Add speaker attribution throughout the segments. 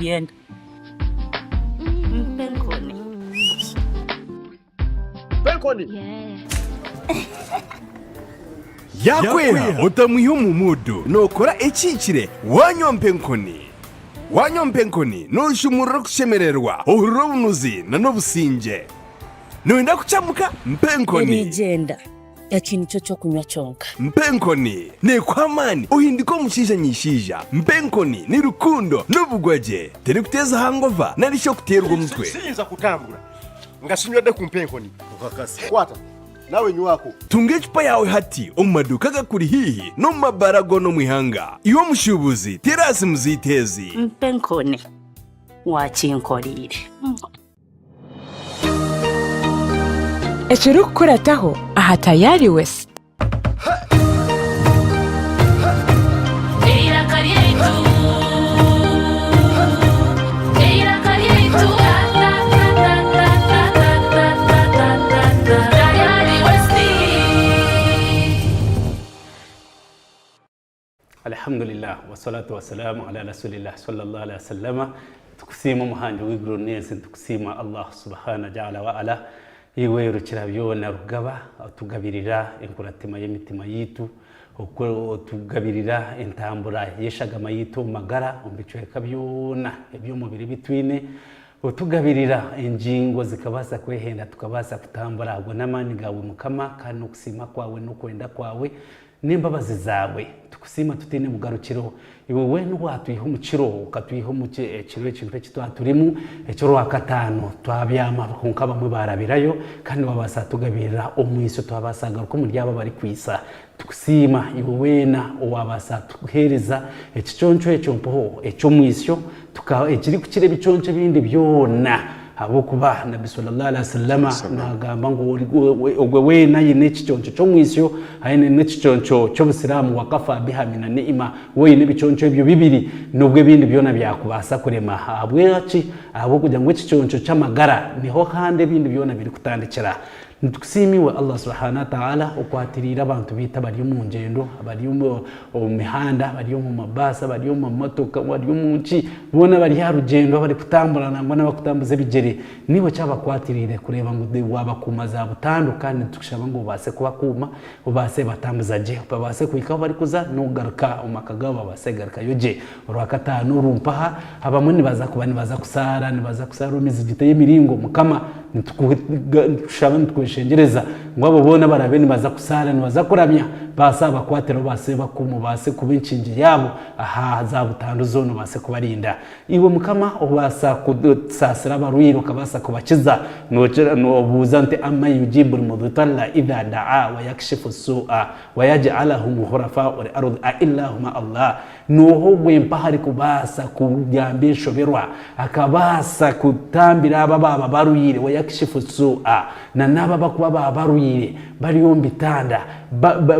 Speaker 1: Yenda. Mpa enkoni.
Speaker 2: Mpa enkoni.
Speaker 3: Yaakweha otamwiha omu muudu nookora ekihikire waanywa mpa enkoni. Waanywa mpa enkoni nooshumurura okushemererwa, ohurira obunuzi n'obusingye. Nooyenda kukyamuka? Mpa enkoni.
Speaker 1: Eriigyenda. Eki nikyo ky'okunywa kyonka.
Speaker 3: Mpa enkoni neekuha amaani ohindike omushaija nyaishaija. Mpa enkoni ni rukundo n'obugwagye. Terikuteeza hangova nari shi okuteerwa omutwe.
Speaker 2: Siyinza kutambura nga sinywedde ku mpa enkoni.
Speaker 4: Okakasa.
Speaker 2: Kwata nawe nywako.
Speaker 3: Tunga ecupa yaawe hati omu maduuka agakuri haihi n'omu mabaara goona omu ihanga. Iwe omushuubuzi, teera aha simu zaitu ezi.
Speaker 1: Mpa enkoni. Waakinkoreire.
Speaker 5: Ekirikukurataho aha Tayari West.
Speaker 6: Eiraka ryaitu, eiraka ryaitu, ta ta ta ta ta ta ta ta ta ta ta Tayari West.
Speaker 7: Alhamdulillah wassalatu wassalamu ala rasulillah sallallahu alaihi wasallama Nitukusiima omuhangi w'eiguru n'ensi nitukusiima Allah subhana jala wa ala iwe rukira byona rugaba otugabirira enkuratima y'emitima yaitu otugabirira entambura y'eshagama yaitu omu magara omu bicweka byona eby'omubiri ebi twine otugabirira engingo zikabaasa kwehenda tukabaasa kutambura ago n'amaani gaawe Mukama kandi n'okusiima kwawe n'okwenda kwawe N'embabazi zaawe tukusiima tutaine bugarukiro, Iwe weena owaatwiha omu kiro, okatwiha omu kiro eki eki twaba turimu, eky'Orwakataano twabyama kwonka abamwe baarabirayo, kandi waabaasa kutugabirira omwitsyo twabaasa kugaruka omuri abo abarikwitsa. Nitukusiima iwe weena owaabaasa kutuheereza ekiconco ekyo mpaho eky'omwitsyo, ekirikukira ebiconco ebindi byona. Ahabw'okuba Nabbi Sallallahu Alaihi Wasallama naagamba ngu ogwe weena aine ekiconco ky'omwitsyo aine n'ekiconco ky'obusiraamu wakafa biha mina ni'ima, we oine ebiconco ebyo bibiri nobwo ebindi byona byakubaasa kurema. Ahabw'eki? Ahabw'okugira ngu ekiconco ky'amagara niho handi ebindi byona birikutandikira. Nitukusiima iwe Allah subhanahu wa ta'ala okwatiriire abantu baitu abari omu ngyendo, abari omu mihanda, abari omu mabaasi, abari omu mamotoka, abari omu nki, boona abari aha rugyendo abarikutambura nangwa n'abarikutambuza ebigyere, niiwe kyabakwatiriire kureeba ngu waabakuuma za butandu kandi nitukushaba ngu obaase kubakuuma, obaase batambuza gye, babaase kuhika ahu barikuza n'okugaruka omu maka gaabo babaase kugarukayo gye. Orwakataano oru mpaha, abamwe nibaza kuba nibaza kusaara, nibaza kusaara omu mizigiti ey'emiringo. Mukama, nitukushaba nitukweshengyereza ngu abo boona abaraabe nibaza kusaara, nibaza kuramya, baase abakwatire obaase bakuuma, obaase kuba enkingi yaabo aha za butandu zoona obaase kubarinda. Iwe Mukama obaasa kusaasira abarwaire okabaasa kubakiza, noobuuza nti, Amman yujibu lmudhitalla idha daa wayakshifu ssuu'a wayaj'alahum khurafa'u l-ardhi a'illahu ma'a Allah. Nooha ogwo empaha arikubaasa kugamba enshoberwa, akabaasa kutambira abo abaaba barwaire, wayakshifu ssuu'a, na n'abo abakuba baaba barwaire bari omu bitanda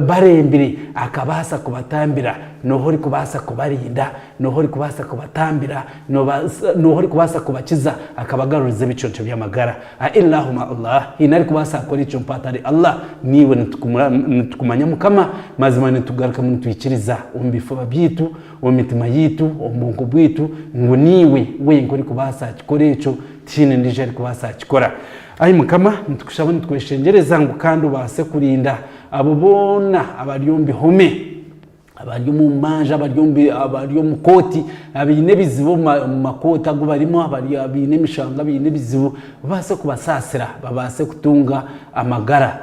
Speaker 7: barembire akabaasa kubatambira? Nooha orikubaasa kubarinda? Nooha orikubaasa kubatambira? Nooha orikubaasa kubakiza akabagaruriza ebiconco by'amagara? Aillahu ma Allah, haine arikubaasa kukora ekyo mpa atari Allah? Niiwe nitukumanya Mukama, mazima nitugarukamu nitwikiriza omu bifuba byaitu, omu mitima yaitu, omu bwonko bwaitu ngu niiwe wenka orikubaasa kukora ekyo, tihaine ondiijo arikubaasa kukikora. Ai Mukama, nitukushaba nitukweshengyereza ngu kandi obaase kurinda abo boona abari omu bihome, abari omu manja, abari omu kooti, abaine ebizibu omu makooti agu barimu, abaine emishango, abaine ebizibu, obaase kubasaasira babaase kutunga amagara,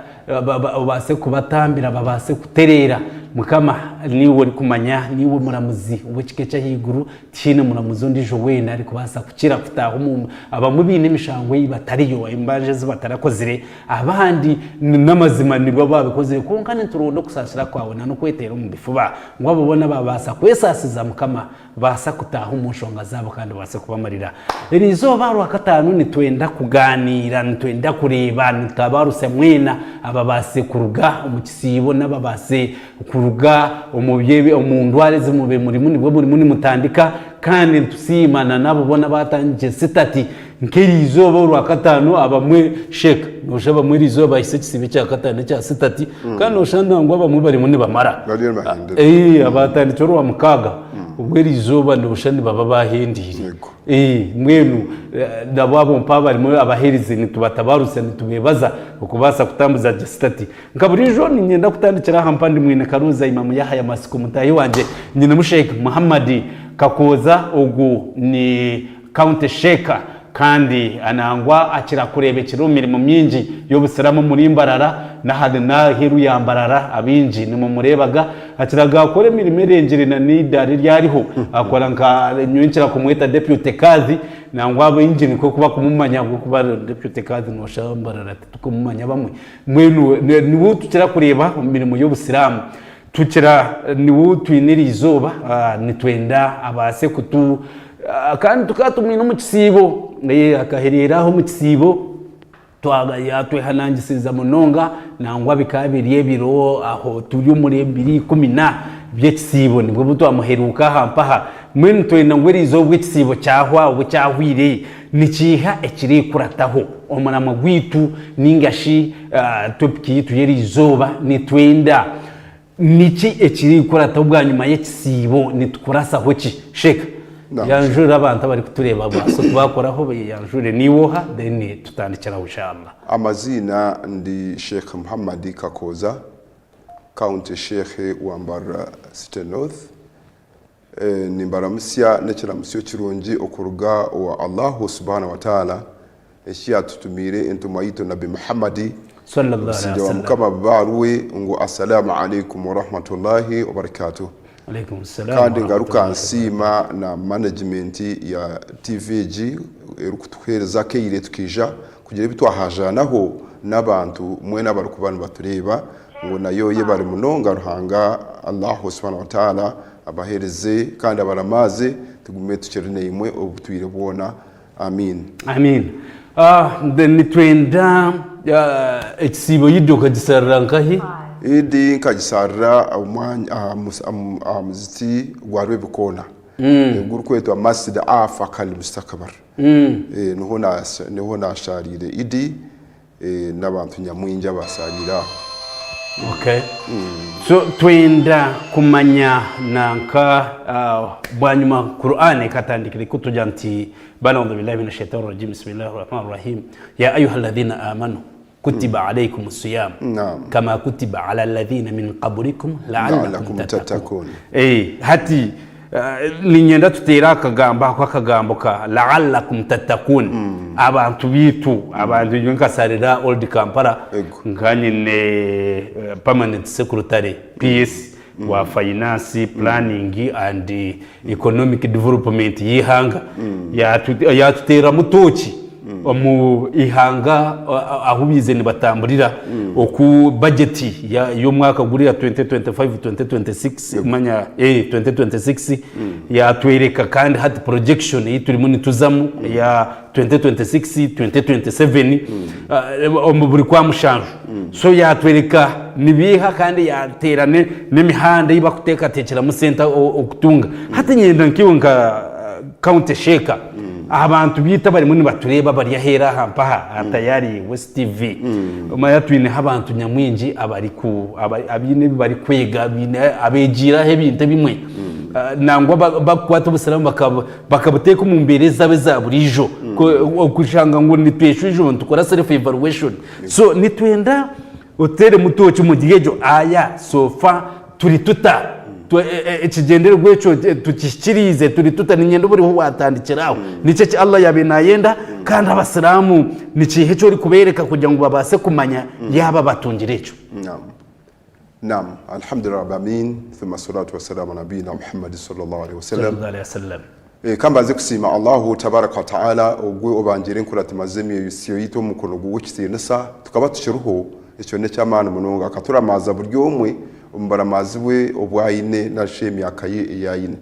Speaker 7: obaase kubatambira babaase kutereera. Mukama niiwe orikumanya, niiwe muramuzi w'ekika eky'ahaiguru, Tihaine muramuzi ondiijo weena arikubaasa kukira kutaaha omu. Abamwe baine emishango ei batariyo, embanja ezi batarakozire, abandi n'amazima nibo baabikozire, kwonka nituronda okusaasira kwawe n'okweteera omu bifuba ngu abo boona baabaasa kwesaasiza Mukama, baasa kutaaha omu nshonga zaabo kandi obaase kubamarira. Eri izooba aha Rwakataano nitwenda kugaaniira, nitwenda kureeba, nitabaarusya mwena ababaasize kuruga omu kisiibo n'ababaasize Kuruga omu by'ebi omu ndwara ezi mube murimu nibwo murimu nimutandika kandi nitusiima na n'abo boona abaatandikire sitati nk'eri izooba orwakataano abamwe sheikh noshusha abamwe eri izooba bahise ekisiibo ekyakataano ekya sitati kandi noshanga ngu abamwe barimu nibamara
Speaker 4: Bariyo nibahindura.
Speaker 7: Eh, abaatandikire orwamukaaga. Obwo eriizooba noshusha nibaba bahendiire. Mbwenu nabo abo mpaha barimu abaheereza nitubatabarutsya nitubeebaza okubaasa kutambuza gye sitati. Nka buriijo niinyenda kutandikira aha mpa ndi mwine Karuuza Imamu Yahaya Matsiko mutaahi wangye nyinemu Sheikh Muhammad Kakooza ogu ni County Sheikh Kandi nangwa akira kureebekera omu mirimo mingi y'obusiramu omuri Mbarara n'aheeru ya Mbarara abaingi nimumureebaga. Akira gakora emirimo erengire na n'eidaara eri ariho akora nka nyowe nkira kumweta Deputy Kadhi nangwa abaingi nikwo bakumumanya ahabw'okuba Deputy Kadhi noshusha Mbarara titukumumanya abamwe. Mbwenu niwe ou tukira kureeba omu mirimo y'obusiramu. Tukira niwe ou twine eriizooba nitwenda abaase kutu kandi tukaba tumwine omu kisiibo akahereera aho omu kisiibo yatwehanangisiriza munonga nangwa bikaba biri ebiro aho turi omuri ebiro ikumi na by'ekisiibo nibwo obu twamuheruuka aha mpaha mbwenu twenda ngu eriizooba obu ekisiibo kyahwa obu kyahwire nikiiha ekirikurataho omuramwa gwaitu ninga shi Topiki yaitu y'eriizooba nitwenda niki ekirikurataho bwanyima y'ekisiibo nitukurasaho ki? Sheikh, yanjura abantu abarikutureeba babaase kubakoraho beyanjure niiwe oha then tutandikire aho inshallah.
Speaker 4: Amaziina ndi Sheikh Muhammad Kakooza, County Sheikh wa Mbarara City North. Nimbaramutsya n'ekiramutsyo kirungi okuruga owa Allahu subhana wa ta'ala eki yaatutumiire entumwa yaitu Nabbi Muhammad, obusingye bwa Mukama bube ahariwe, ngu Assalaamu alaikum warahmatullahi wabarakatuh. Kandi ngaruka nsiima na management ya TV egi erikutuheereza akaire tukaija kugira ebi twahajaanaho n'abantu mwena abarikuba nibatureeba. Ngu nayo yebare munonga Ruhanga Allahu subhana wa ta'ala abahereze kandi abaramaaze tugume tukiri naimwe obutwire bwona Ameen.
Speaker 7: Ameen. Nitwenda ekisiibo Idi okagisarira nkahi?
Speaker 4: Idi nkagisarira aha muziti gwa Rwebikoona ogurikwetwa Masjid Afaq Al Mustakbar niho nashariire Idi. N'abantu nyamwingi abasaariire aho.
Speaker 7: Okay. So twenda kumanya nanka bwanyima Qur'an ekatandikira ekutugira nti bana audhu billahi mina shaitani rajim bismillahi rahmani rahim ya ayuha alladhina amanu kutiba alaikum siyam
Speaker 4: Naam.
Speaker 7: kama kutiba ala alladhina min qablikum la'allakum
Speaker 4: La'allakum
Speaker 7: tattaqun.
Speaker 4: tattaqun.
Speaker 7: Eh, hati Niinyenda tuteere akagambo ako akagambo ka la'allakum tattaqun abantu baitu abantu nyowe nkasharira Old Kampala nka nyine permanent secretary PS wa finance planning and economic development y'eihanga yatuteeramu tooki Omu ihanga ahu baize nibatamburira oku bajeti y'omwaka guriya 2025-2026 manya 2026 yatwereka kandi hati projection ei turimu nituzamu eya 2026-2027 omu buri kwamushanju so yatwereka nibiiha kandi yateera n'emihanda ei bakuteekateekyeramu sente okutunga. Hati nyenda nkaiwe nka county sheikh Abantu baitu abarimu nibatureeba bari aheeru aha mpaha aha Tayari West TV. Omanya twineho abantu nyamwingi abariku abaine ebi barikwega baine abeegiire aho ebintu ebimwe. Nangwa bakukwata obusiraamu bakabuteeka omu mbeera ezaabo eza buriijo. Okushanga ngu nitweshwijuma nitukora self evaluation. So nitwenda otuteeremu tooki omuri egyo aya so far Turi tuta? Ekigyendererwa ekyo tukihikiriize? Turi tuta? Niinyenda obe oriho waatandikira aho. Niki eki Allah yaabaire naayenda? Kandi Abasiraamu nikiiha eki orikubeereka kugira ngu babaase kumanya yaaba batungire ekyo?
Speaker 4: Naam. Naam. Alhamdulillah Rabbil Aalamiin, thumma salatu wassalamu ala nabiyina Muhammad sallallahu alaihi wasallam.
Speaker 7: Sallallahu alaihi wasallam.
Speaker 4: Ka mbanze kusiima Allahu tabaraka wa ta'ala ogwe obangiire enkuratima z'emyoyosyo yaitu omu mukono gwe gw'ekitiinisa tukaba tukiriho, ekyo n'eky'amaani munonga. Akaturamaaza buri omwe omu buramaazi bwe obu aine nari shi emyaka ye ei aine.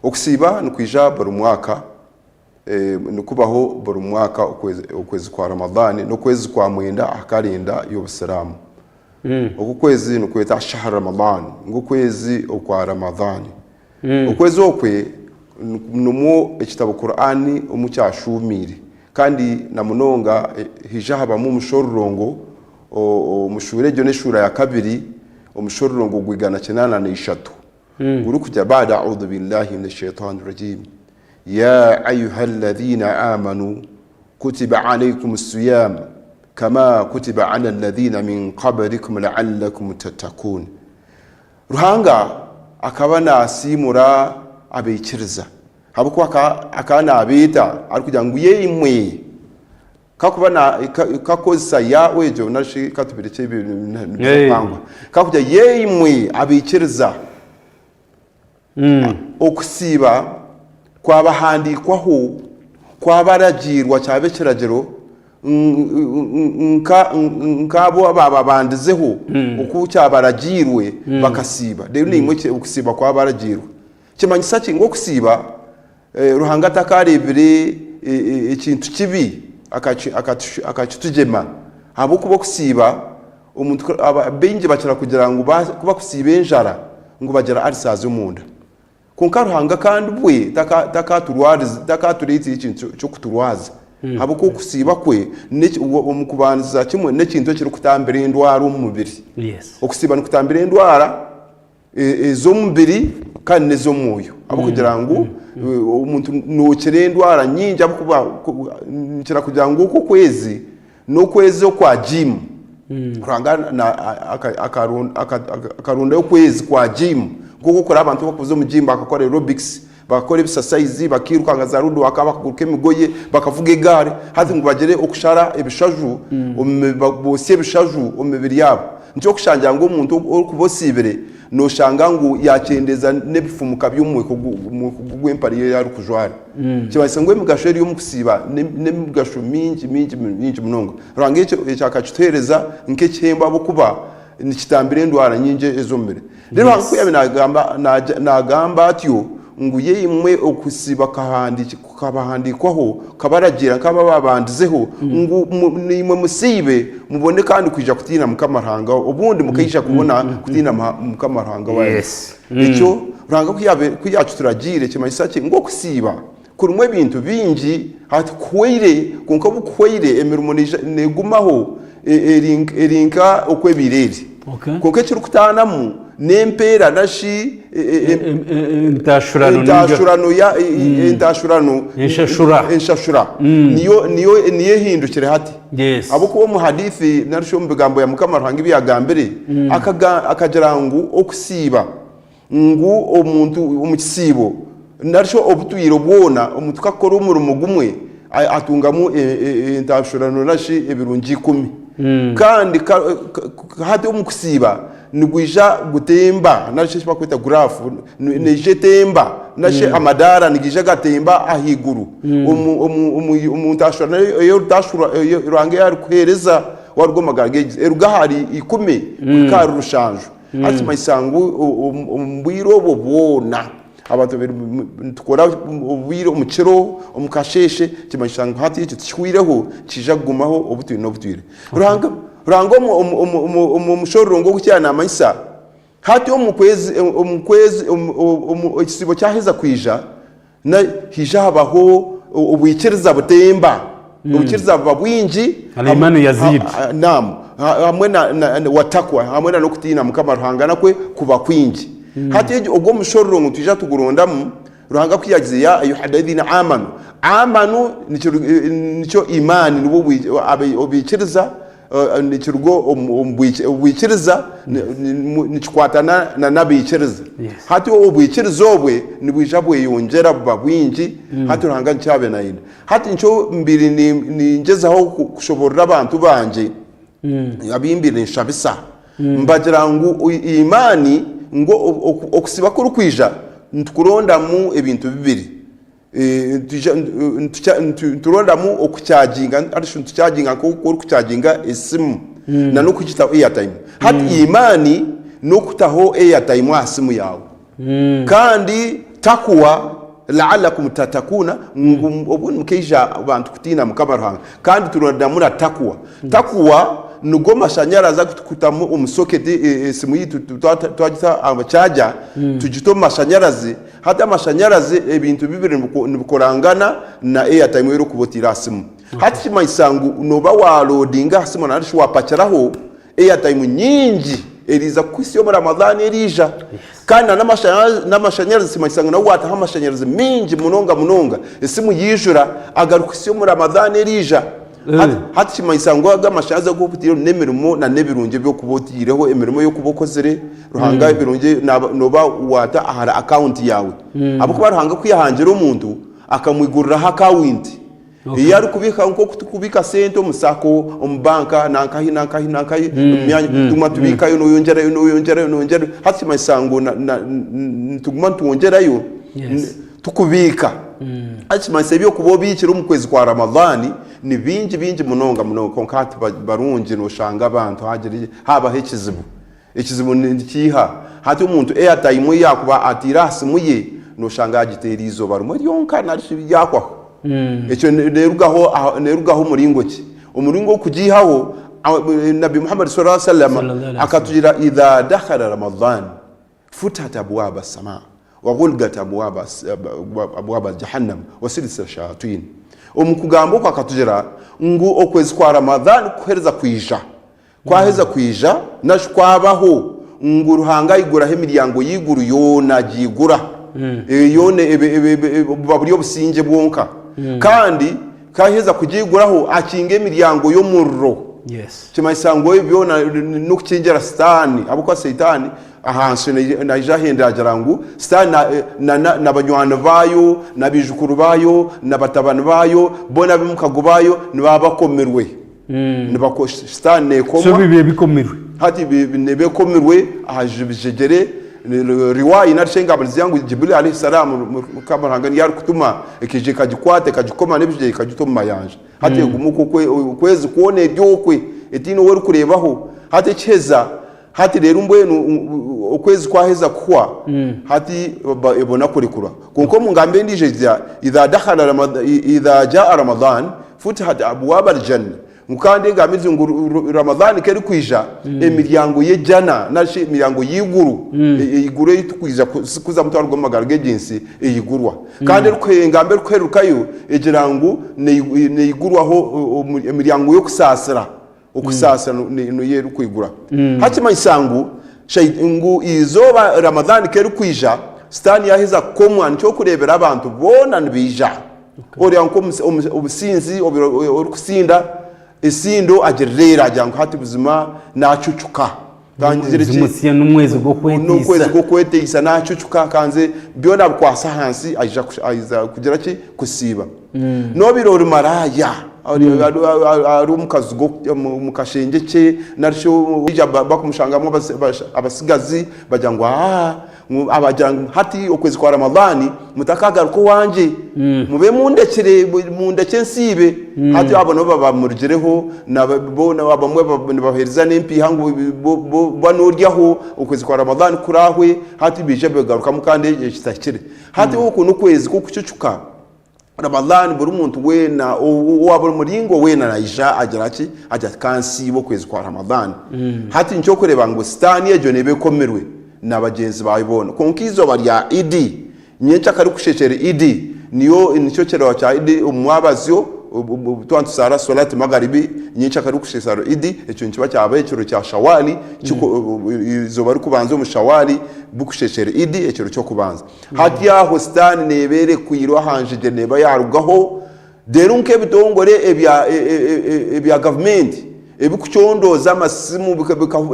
Speaker 4: Okusiiba nikwija buri mwaka, nikubaho buri mwaka okwezi kwa Ramadhan n'okwezi kwa mwenda aha karenda y'obusiraamu. Oku kwezi nikwetwa Shahr Ramadhan, ngu okwezi okwa Ramadhan. Okwezi okwe nimwo ekitabo Kur'ani omu kyashuumiire, kandi na munonga haija habamu omushororongo, omu shuura egyo n'eshuura ya kabiri, omushororongo gw'igana kinaana na ishatu. Gurikugira baada audhu billahi min ashaitani rajim ya ayuha alladhina amanu kutiba alaikum siyam kama kutiba ala alladhina min qablikum la'allakum tattakun. Ruhanga akaba nasiimura abaikiriza ahabw'okuba akaba nabeeta arikugira ngu yeimwe Kakuba na kakozesa ya egyo nari shi katubirekye ebyo nibipangwa. Kakugira yeimwe abaikiriza okusiiba kwabahandiikwaho kwabaragiirwa kyaba ekiragiro nka nk'abo abaababandizeho oku kyabaragiirwe bakasiiba. Reero naimwe okusiiba kwabaragiirwa. Nikimanyisa ki? Ngu okusiiba Ruhanga takareebire ekintu kibi akakitugyema ahabw'okuba okusiiba omuntu baingi bakira kugira ngu ku bakusiiba enjara ngu bagira ulcers omunda. Kwonka Ruhanga kandi bwe takatureeteire ekintu ky'okuturwaza ahabw'okuba okusiiba kwe omu kubandiza kimwe n'ekintu ekirikutambira endwara omu mubiri. Okusiiba nikutambira endwara ez'omubiri kandi n'ez'omwoyo ahabw'okugira ngu omuntu nookira endwara nyingi ahabw'okuba nkira kugira ngu oku okwezi n'okwezi okwa jiimu. Ruhanga akarondayo okwezi kwa jiimu nk'oku orikureeba abantu abarikuza omu jiimu bakakora aerobics, bakakora ebisasayizi, bakiruka za road work, bakaguruka emigoye, bakavuga egaari hati ngu bagire okushara ebishaju, boosye ebishaju omu mibiri yaabo. Nikyo orikushangira ngu omuntu orikuba osiibire nooshanga ngu yaakyendeeza n'ebifumuka by'omwiko gw'empare ye ei arikujwara. Nikimanyisa ngu emigasho eri omu kusiiba n'emigasho mingi mingi mingi munonga. Ruhanga ekyo akakituheereza nk'ekihembo ahabw'okuba nikitambira endwara nyingi ez'omubiri. Reero Ruhanga ku yaabaire naagamba atyo ngu yeimwe okusiiba kukabahandiikwaho, kukabaragiira nk'abo abaabandizeho, ngu naimwe musiibe mubone kandi kwija kutiina Mukama Ruhanga, obundi mukaija kubona kutiina Mukama Ruhanga waanyu. Ekyo Ruhanga ku yaakituragiire nikimanyisa ki? Ngu okusiiba kurimu ebintu bingi, hati kuhweire, kwonka obu kuhweire emirimo neegumaho eri nka oku ebaire eri. Kwonka ekirikutaanamu n'empeera nari shi entaashurano, enshashura niyo ehindukire hati. Ahabw'okuba omu hadithi nari shi omu bigambo bya Mukama Ruhanga ebi yaagambire, akagira ngu okusiiba ngu omuntu omu kisiibo nari shi obutwire bwona omuntu ku akukora omurimo gumwe atungamu entaashurano nari shi ebirungi ikumi. Kandi hati omu kusiiba nigwija gutemba nari shi eki barikweta graph neija etemba nari shi amadaara nigaija gatemba ahaiguru omu ntaashurano ei Ruhanga ei arikuheereza waruga omu magara eruga ahari ikumi kuhika ahari rushanju. Hati kimanyisa ngu omu bwire obwo bwona abantu nitukora obwire omu kiro, omu kasheeshe, kimanyisa ngu hati ekyo tikihwireho nikiija kugumaho obutwire n'obutwire. Ruhanga Ruhanga omu mushororongo ogu eki yaaba naamanyisa, hati omu kwezi omu kwezi ekisiibo kyaheza kwija, Haija habaho obwikiriza butemba, obwikiriza buba bwingi.
Speaker 7: Al-imanu yazid.
Speaker 4: Naam, hamwe na wa taqwa, hamwe na n'okutiina Mukama Ruhanga nakwe kuba kwingi. Hati egyo ogwo omushororo ngu nitwija tugurondamu, Ruhanga ku yagize ya ayuhaladhina amanu, amanu nikyo imani nibwo obaikiriza Nikiruga omu bwikiriza nikikwatana n'abaikiriza. Hati obwikiriza obwe nibwija bweyongyera buba bwingi, hati Ruhanga nikyo abaire nayenda. Hati nikyo mbaire ningyezaho kushoborora abantu bangye abu mbaire ninshabisa, mbagira ngu imani ngu okusiiba kurikwija nitukurondamu ebintu bibiri. Niturondamu okukyaginga narishi nitukyaginga nk'oku orikukyaginga esimu na n'okugitaho airtime. Hati imani n'okutaho airtime aha simu yaawe. Kandi takuwa la'allakum tatakuuna ngu obundi mukaija abantu kutiina Mukama Ruhanga. Kandi turondamu na takuwa. Takuwa nigo mashanyarazi agu turikutamu omu soketi esimu yaitu twagita aha kyaja tugita omu mashanyarazi. Hati amashanyarazi ebintu bibiri nibikorangana na airtime ei orikuba otaire aha simu. Hati kimanyisa ngu nooba waloadinga aha simu nari shi wapakiraho airtime nyingi. Eriiza kukuhitsya omu Ramadhan eriija. Kandi na n'amashanyarazi kimanyisa ngu nawe waataho amashanyarazi maingi munonga munonga, esimu yaijura, agarikuhitsya omu Ramadhan eriija. Hati, hati kimanyisa ngu ago amashanyarazi agu orikutaireho n'emirimo na n'ebirungi ebi orikuba otaireho, emirimo ei orikuba okozire, Ruhanga ebirungi naaba nooba waata ahari akawunti yaawe. Ahabw'okuba Ruhanga ku yaahangire omuntu, akamwiguriraho akawunti. Ei arikubiika nk'oku turikubiika sente omu sacco, omu banka, nankahi nankahi nankahi, omu myanya, tuguma tubiikayo nooyongyerayo nooyongyerayo nooyongyerayo. Hati kimanyisa ngu na- na- nituguma nitwongyerayo tukubiika. Hati kimanyisa ebi orikuba obiikire omu kwezi kwa Ramadhan ni bingi bingi munonga munonga kwonka hati barungi nooshanga abantu hagira haabaho ekizibu. Ekizibu nikiiha? Hati omuntu airtime ei yaakuba ataire aha simu ye, nooshanga yaagiteera eizooba rimwe ryonka nari shi yaahwaho. Ekyo neerugaho neerugaho muringo ki? Omuringo gw'okugiihaho, Nabbi Muhammad swalla Sallam akatugira idha dakhala Ramadhan futihat abwaba samaa wa ghulgat abwaba jahannam wa silsila shayatin. Omu kugamba okwo akatugira ngu okwezi kwa Ramadhan kukuheereza kwija, Kwaheza kwija, nari shi kwabaho, ngu Ruhanga aiguraho emiryango y'eiguru yoona, agiigura. Eyo yoona ebe, ebe, ebe, ebe, buba buri obusingye bwonka. Kandi ku aheza kugiiguraho, akinga emiryango y'omuriro.
Speaker 7: Yes.
Speaker 4: Kimanyisa ngu ebyo byona n'okukingira Sitaane, ahabw'okuba Sitaane ahansi naija ahendera agira ngu Sitaane na, na, na, na banywani baayo, na baijukuru baayo, na batabani baayo, boona ab'omukago baayo nibaba bakomirwe. Nibako Sitaane neekomwa.
Speaker 7: So biba ebikomirwe.
Speaker 4: Hati neeba ekomirwe aha bijegyere riwayi nari shi engabo nizigira ngu Jibril alayhi salaam Mukama Ruhanga niyo arikutuma ekaija ekagikwata ekagikoma n'ebijegyere ekagita omu mayanja. Hati eguma okwo okwezi kwona eri okwe etaine ou erikureebaho. Hati ekiheza hati reero mbwenu okwezi kwaheza kuhwa hati ebona kurekurwa. Kwonka omu ngamba endiijo egira idha dakhala idha jaa Ramadhan Futihat abwab aljanna, ngu kandi engamba egi ngu Ramadhan ku erikwija, emiryango y'ejjana nari shi emiryango y'eiguru, eiguru ei turikwija kuzamu twaruga omu magara g'egi nsi eyigurwa. Kandi engamba erikuhererukayo egira ngu neigurwaho emiryango y'okusaasira, okusaasira niyo erikwigura. Hati kimanyisa ngu ngu eizooba Ramadhan ku erikwija, sitaani yaaheza kukomwa nikyo orikureebera abantu boona nibaija. Orya nk'omusinzi orikusinda esindo agirireera agira ngu hati buzima nacucuka.
Speaker 7: N'omwezi gw'okweteisa.
Speaker 4: Gw'okweteisa nacucuka kanze byona abikwasa ahansi aija kugira ki? Kusiiba. Nobaire ori maraaya ari omu kazu omu kashengye kye nari shi baija bakumushangamu abatsigazi bagira ngu aa Ngu abagira ngu hati okwezi kwa Ramadhani mutakagaruka owangye, mube mundekire, mundekye nsiibe. Hati abo nabo baba bamurugireho, na bo abamwe nibaheereza n'empiiha ngu bo ba nooryaho okwezi kwa Ramadhani kuraahwe, hati baija begarukamu kandi ekitahikire. Hati oku n'okwezi kw'okucucuka. Ramadhan buri muntu weena owa buri muringo weena naija agira ki? Agira ati kansiibe okwezi kwa Ramadhan. Hati nikyo orikureeba ngu sitaani egyo neeba ekomirwe na bagyenzi baayo boona. Kwonka eizooba rya Idi, nyenkya karikusheshera Idi, niyo nikyo kiraro kya Idi omu mwabazyo twaba nitusaara Swalati Magharibi, nyenkya karikusheshera Idi, ekyo nikiba kyaba ekiro kya Shawali, eizooba ririkubanza omu Shawali, burikusheshera Idi ekiro ky'okubanza. Hati aho Sitaane neeba erekwirwe aha njegye neeba yaarugaho, reero nk'ebitongore ebya ebya gavumenti ebikucondooza amasimu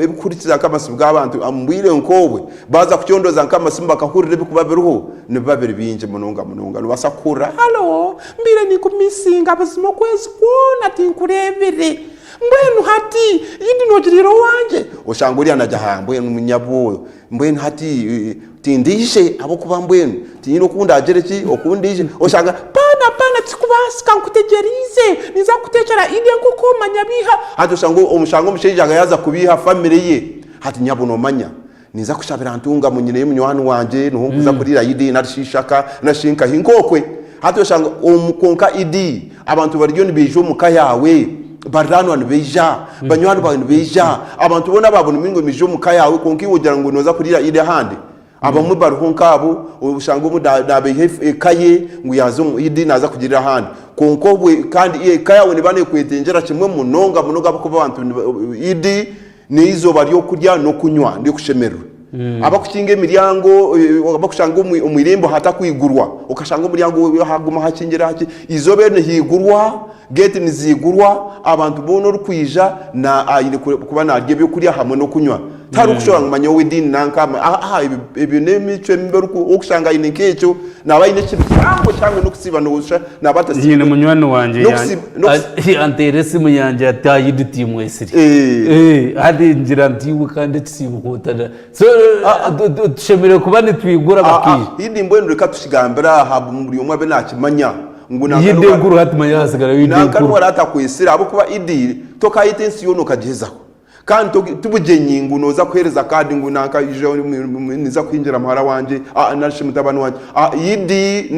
Speaker 4: ebikuhurikiza nk'amasimu g'abantu omu bwire nk'obwe, baaza kucondooza nk'amasimu bakahurira ebirikuba biriho, nibiba biri bingi munonga munonga. Noobaasa kuhurira, Halo, mbaire ninkumisinga buzima okwezi kwona tinkureebire. Mbwenu hati Idi noogiriira owangye? Oshanga oriya naagira ati, Mbwenu nyabo Mbwenu hati tindiije ahabw'okuba mbwenu tinyine oku ndaagire ki, oku ndiije. Oshanga, Paana, paana tikikubaasika nkutegyereize, ninza kukuteekyera Idi enkoko manya biiha. Hati oshanga oshanga omushaija yaaza kubiiha famire ye, hati nyabo noomanya ninza kushabira Ntungamo nyineyo munywani wangye niho nkuza kuriira Idi nari shi Ishaka nari shi nkahi nk'okwe. Hati oshanga omu kwonka Idi abantu bariyo nibaija omu ka yaawe. Bariraanwa nibaija, banywani baawe nibaija, abantu boona aba buri muringo nibaija omu ka yaawe kwonka iwe ogira ngu nooza kuriira Eid ahandi. Abamwe bariho nk'abo, oshanga omwe naabeiha eka ye ngu yaaza omu Eid naaza kugirira ahandi. Kwonka obwe kandi eka yaawe neeba neekwetengyera kimwe munonga munonga ahabw'okuba abantu Eid. N'eizooba ry'okurya n'okunywa n'okushemererwa. Abakukinga emiryango, abakushanga omu irembo hatakwigurwa, okashanga omuryango haguma hakingire haki, eizooba eryo nihaigurwa, geeti niziigurwa, abantu boona orikwija aine kuba naarya ebyokurya hamwe n'okunywa. Tihariho kushobora ngu manya ow'ediini nanka, aaha ebyo n'emicwe mibi orikushanga aine nk'ekyo, naaba aine ekibi kihango kihango n'okusiiba nooshusha naaba
Speaker 7: Nyine
Speaker 4: atasiibire.
Speaker 7: munywani wangye
Speaker 4: N'okusiiba, n'okusi-
Speaker 7: yanteera esimu yangye ati ayidi timwesire.
Speaker 4: Eh.
Speaker 7: Eh, hati ngira nti iwe kandi ekisiibo kotana. So tushemereire kuba nitwigura bakaija.
Speaker 4: Idi mbwenu reka tukigambire aha buri omwe abe nakimanya ngu nanka
Speaker 7: Yidi enkuru hati manya hasigarayo yidi
Speaker 4: nanka
Speaker 7: enkuru.
Speaker 4: nuwe aratakwesire ahabw'okuba idi tokayeta ensi yoona okagihezaho. Kandi ti bugyenyi ngu nooza kuheereza kaadi ngu nanka ija ninza kuhingira muhara wangye nari shi mutabani wangye. Idi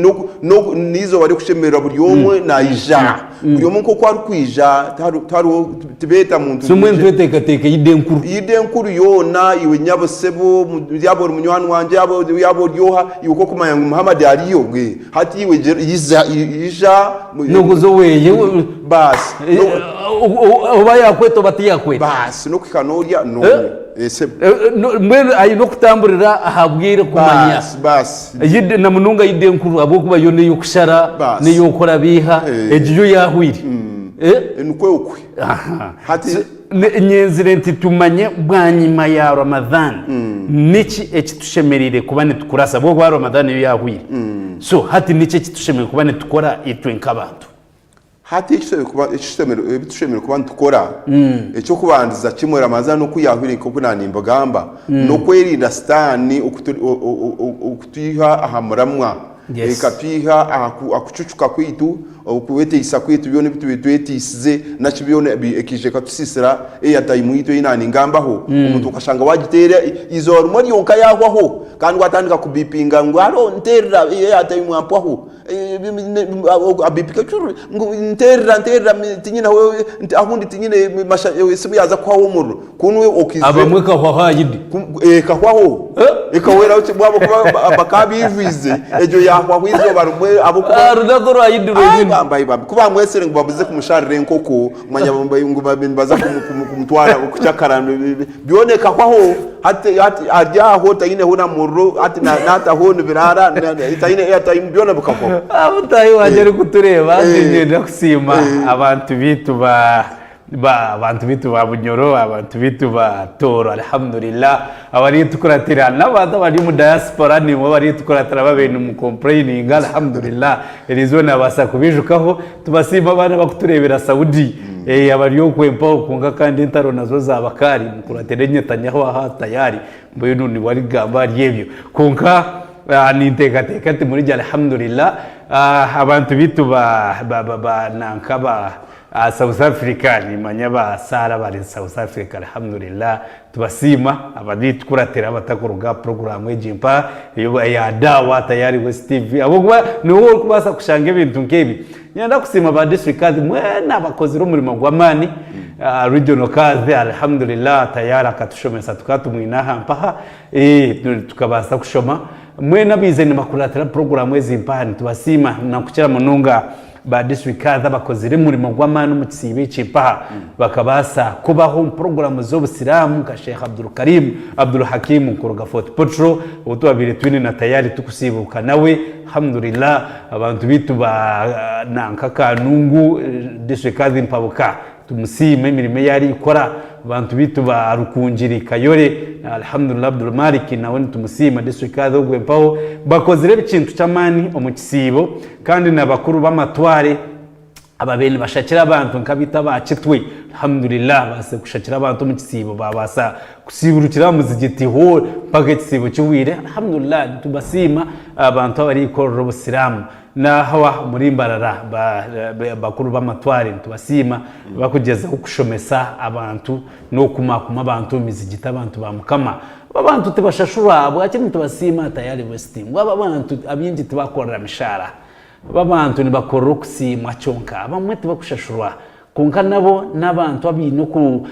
Speaker 4: n'eizooba ry'okushemererwa buri omwe naija. Buri omwe nk'oku arikwija tihariho tibeeta muntu
Speaker 7: So
Speaker 4: ngu
Speaker 7: mbwenu
Speaker 4: oije.
Speaker 7: tweteekateeke Idi enkuru.
Speaker 4: Idi enkuru yoona iwe nyabo sebo yaaba ori munywani wangye yaaba ori oha iwe ku orikumanya ngu Muhammad ariyo hati iwe ija.
Speaker 7: N'okuza oweye.
Speaker 4: Baasi.
Speaker 7: Oba yakweta oba tiyakweta.
Speaker 4: Baasi n'okuhika n'orya n'onywa. Esebo.
Speaker 7: Mbwenu aine okutamburira aha bwire kumanya.
Speaker 4: Baasi, baasi.
Speaker 7: Yidi na munonga yidi enkuru ahabw'okuba yo n'ey'okushara,
Speaker 4: Baasi.
Speaker 7: n'ey'okukora biiha, egyo yo yaahwire.
Speaker 4: Nikwo okwe. Hati.
Speaker 7: Nyenzire nti tumanye bwanyima ya Ramadhan niki eki tushemereire kuba nitukurasa ahabw'okuba Ramadhan yo yaahwire. So hati niki eki tushemereire kuba nitukora itwe nk'abantu?
Speaker 4: Hati ebi tushemereire kuba nitukora, eky'okubandiza kimwe Ramadhan oku yaahwire nk'oku naanimbagamba, n'okwerinda Sitaane okutwiha aha muramwa, ekatwiha aha kucucuka kwaitu, okweteisa kwaitu byona ebi tubaire tweteisize naki byona ekaija ekatusiisira airtime yaitu ei naaningambaho, omuntu okashanga waagiteera eizooba rimwe ryonka yaahwaho kandi waatandika kubipinga ngu haro nteerera airtime ampwaho. Ngu nterera nterera tinyine ahu ndi tinyine esimu yaaza kuhwaho omuriro kunu okiizire
Speaker 7: Abamwe ekahwaho aha Idi.
Speaker 4: Ekahwaho ekahweraho kimwe ahabw'okuba bakaba baijwize egyo yaahwaho eizooba rimwe ahabw'okuba
Speaker 7: Aha runaku rwa Idi rwenyini.
Speaker 4: Bambi bambi ku baamwetsire ngu babuze kumusharira enkoko manya ngu nibaza kumutwara kukyakara Byona ekahwaho, hati hati ari aho taineho na muriro, hati na nataho nibiraara, na- na- taine airtime byona bikahwaho.
Speaker 7: Ah, mutaahi wangye arikutureeba
Speaker 4: Eh.
Speaker 7: niinyenda kusiima
Speaker 4: Eh.
Speaker 7: abantu baitu ba ba abantu baitu ba Bunyoro, abantu baitu ba Tooro alhamdulillah abaritukuratira n'abantu abari omu diaspora nimwe abaritukuratira babaire nimu complaininga alhamdulillah eriizooba naabaasa kubiijukaho Tubasiima abaana abakutureebera Saudi abari okwo empaho kwonka kandi entaro nazo zaaba kaari mukuratire Netanyahu aha tayari mbwenu niwe arikugamba ahari ebyo kwonka ninteekateeka nti muri gye Alhamdulillah abantu beitu ba ba nanka ba South Africa nimanya ba Sarah bari South Africa Alhamdulillah Tubasiima abaritukuratira abatakuruga aha puroguraamu egi mpa eya Daawa Tayari West TV ahabw'okuba niiwe orikubaasa kushanga ebintu nk'ebi. Niinyenda kusiima ba District Kadhi mwena abakozire omurimo gw'amaani. Regional Kadhi Alhamdulillah tayari akatushomesa tukaba tumwine aha mpaha tukabaasa kushoma. Mwena abaizire nibakuratira puroguraamu ezi mpaha nitubasiima nakukira munonga Ba District Kadhi abakozire omurimo gw'amaani omu kisiibo eki mpaha bakabaasa kubaho omu puroguraamu z'obusiraamu nka Sheikh Abdulkarim Abdulhakim kuruga Fort Portal ou twabaire twine na tayari tukusiibuuka nawe Alhamdulillah abantu baitu ba nanka Kanungu District Kadhi Mpabuka Tumusiime emirimo ei arikukora. Abantu baitu ba Rukungiri, Kayore, Alhamdulillah Abdulmalik nawe nitumusiima District Kadhi ogwe mpaho bakozire ekintu ky'amaani omu kisiibo kandi na bakuru b'amatware ababaire nibashakira abantu nk'abaitu aba Kitwe Alhamdulillah babaasize kushakira abantu omu kisiibo babaasa kusiiburukira aha muzigiti hall mpaka ekisiibo kihweire Alhamdulillah nitubasiima abantu abarikukorera obusiraamu. N'aha omuri Mbarara bakuru b'amatware nitubasiima bakugyezaho kushomesa abantu n'okukumaakuma abantu omu mizigiti abantu ba Mukama. Aba abantu tibashashurwa ahabwaki nitubasiima Tayari West ngu aba abantu abaingi tibakorera mishaara. Aba abantu nibakorera okusiimwa kyonka abamwe tibakushashurwa. Kwonka nabo n'abantu abaine oku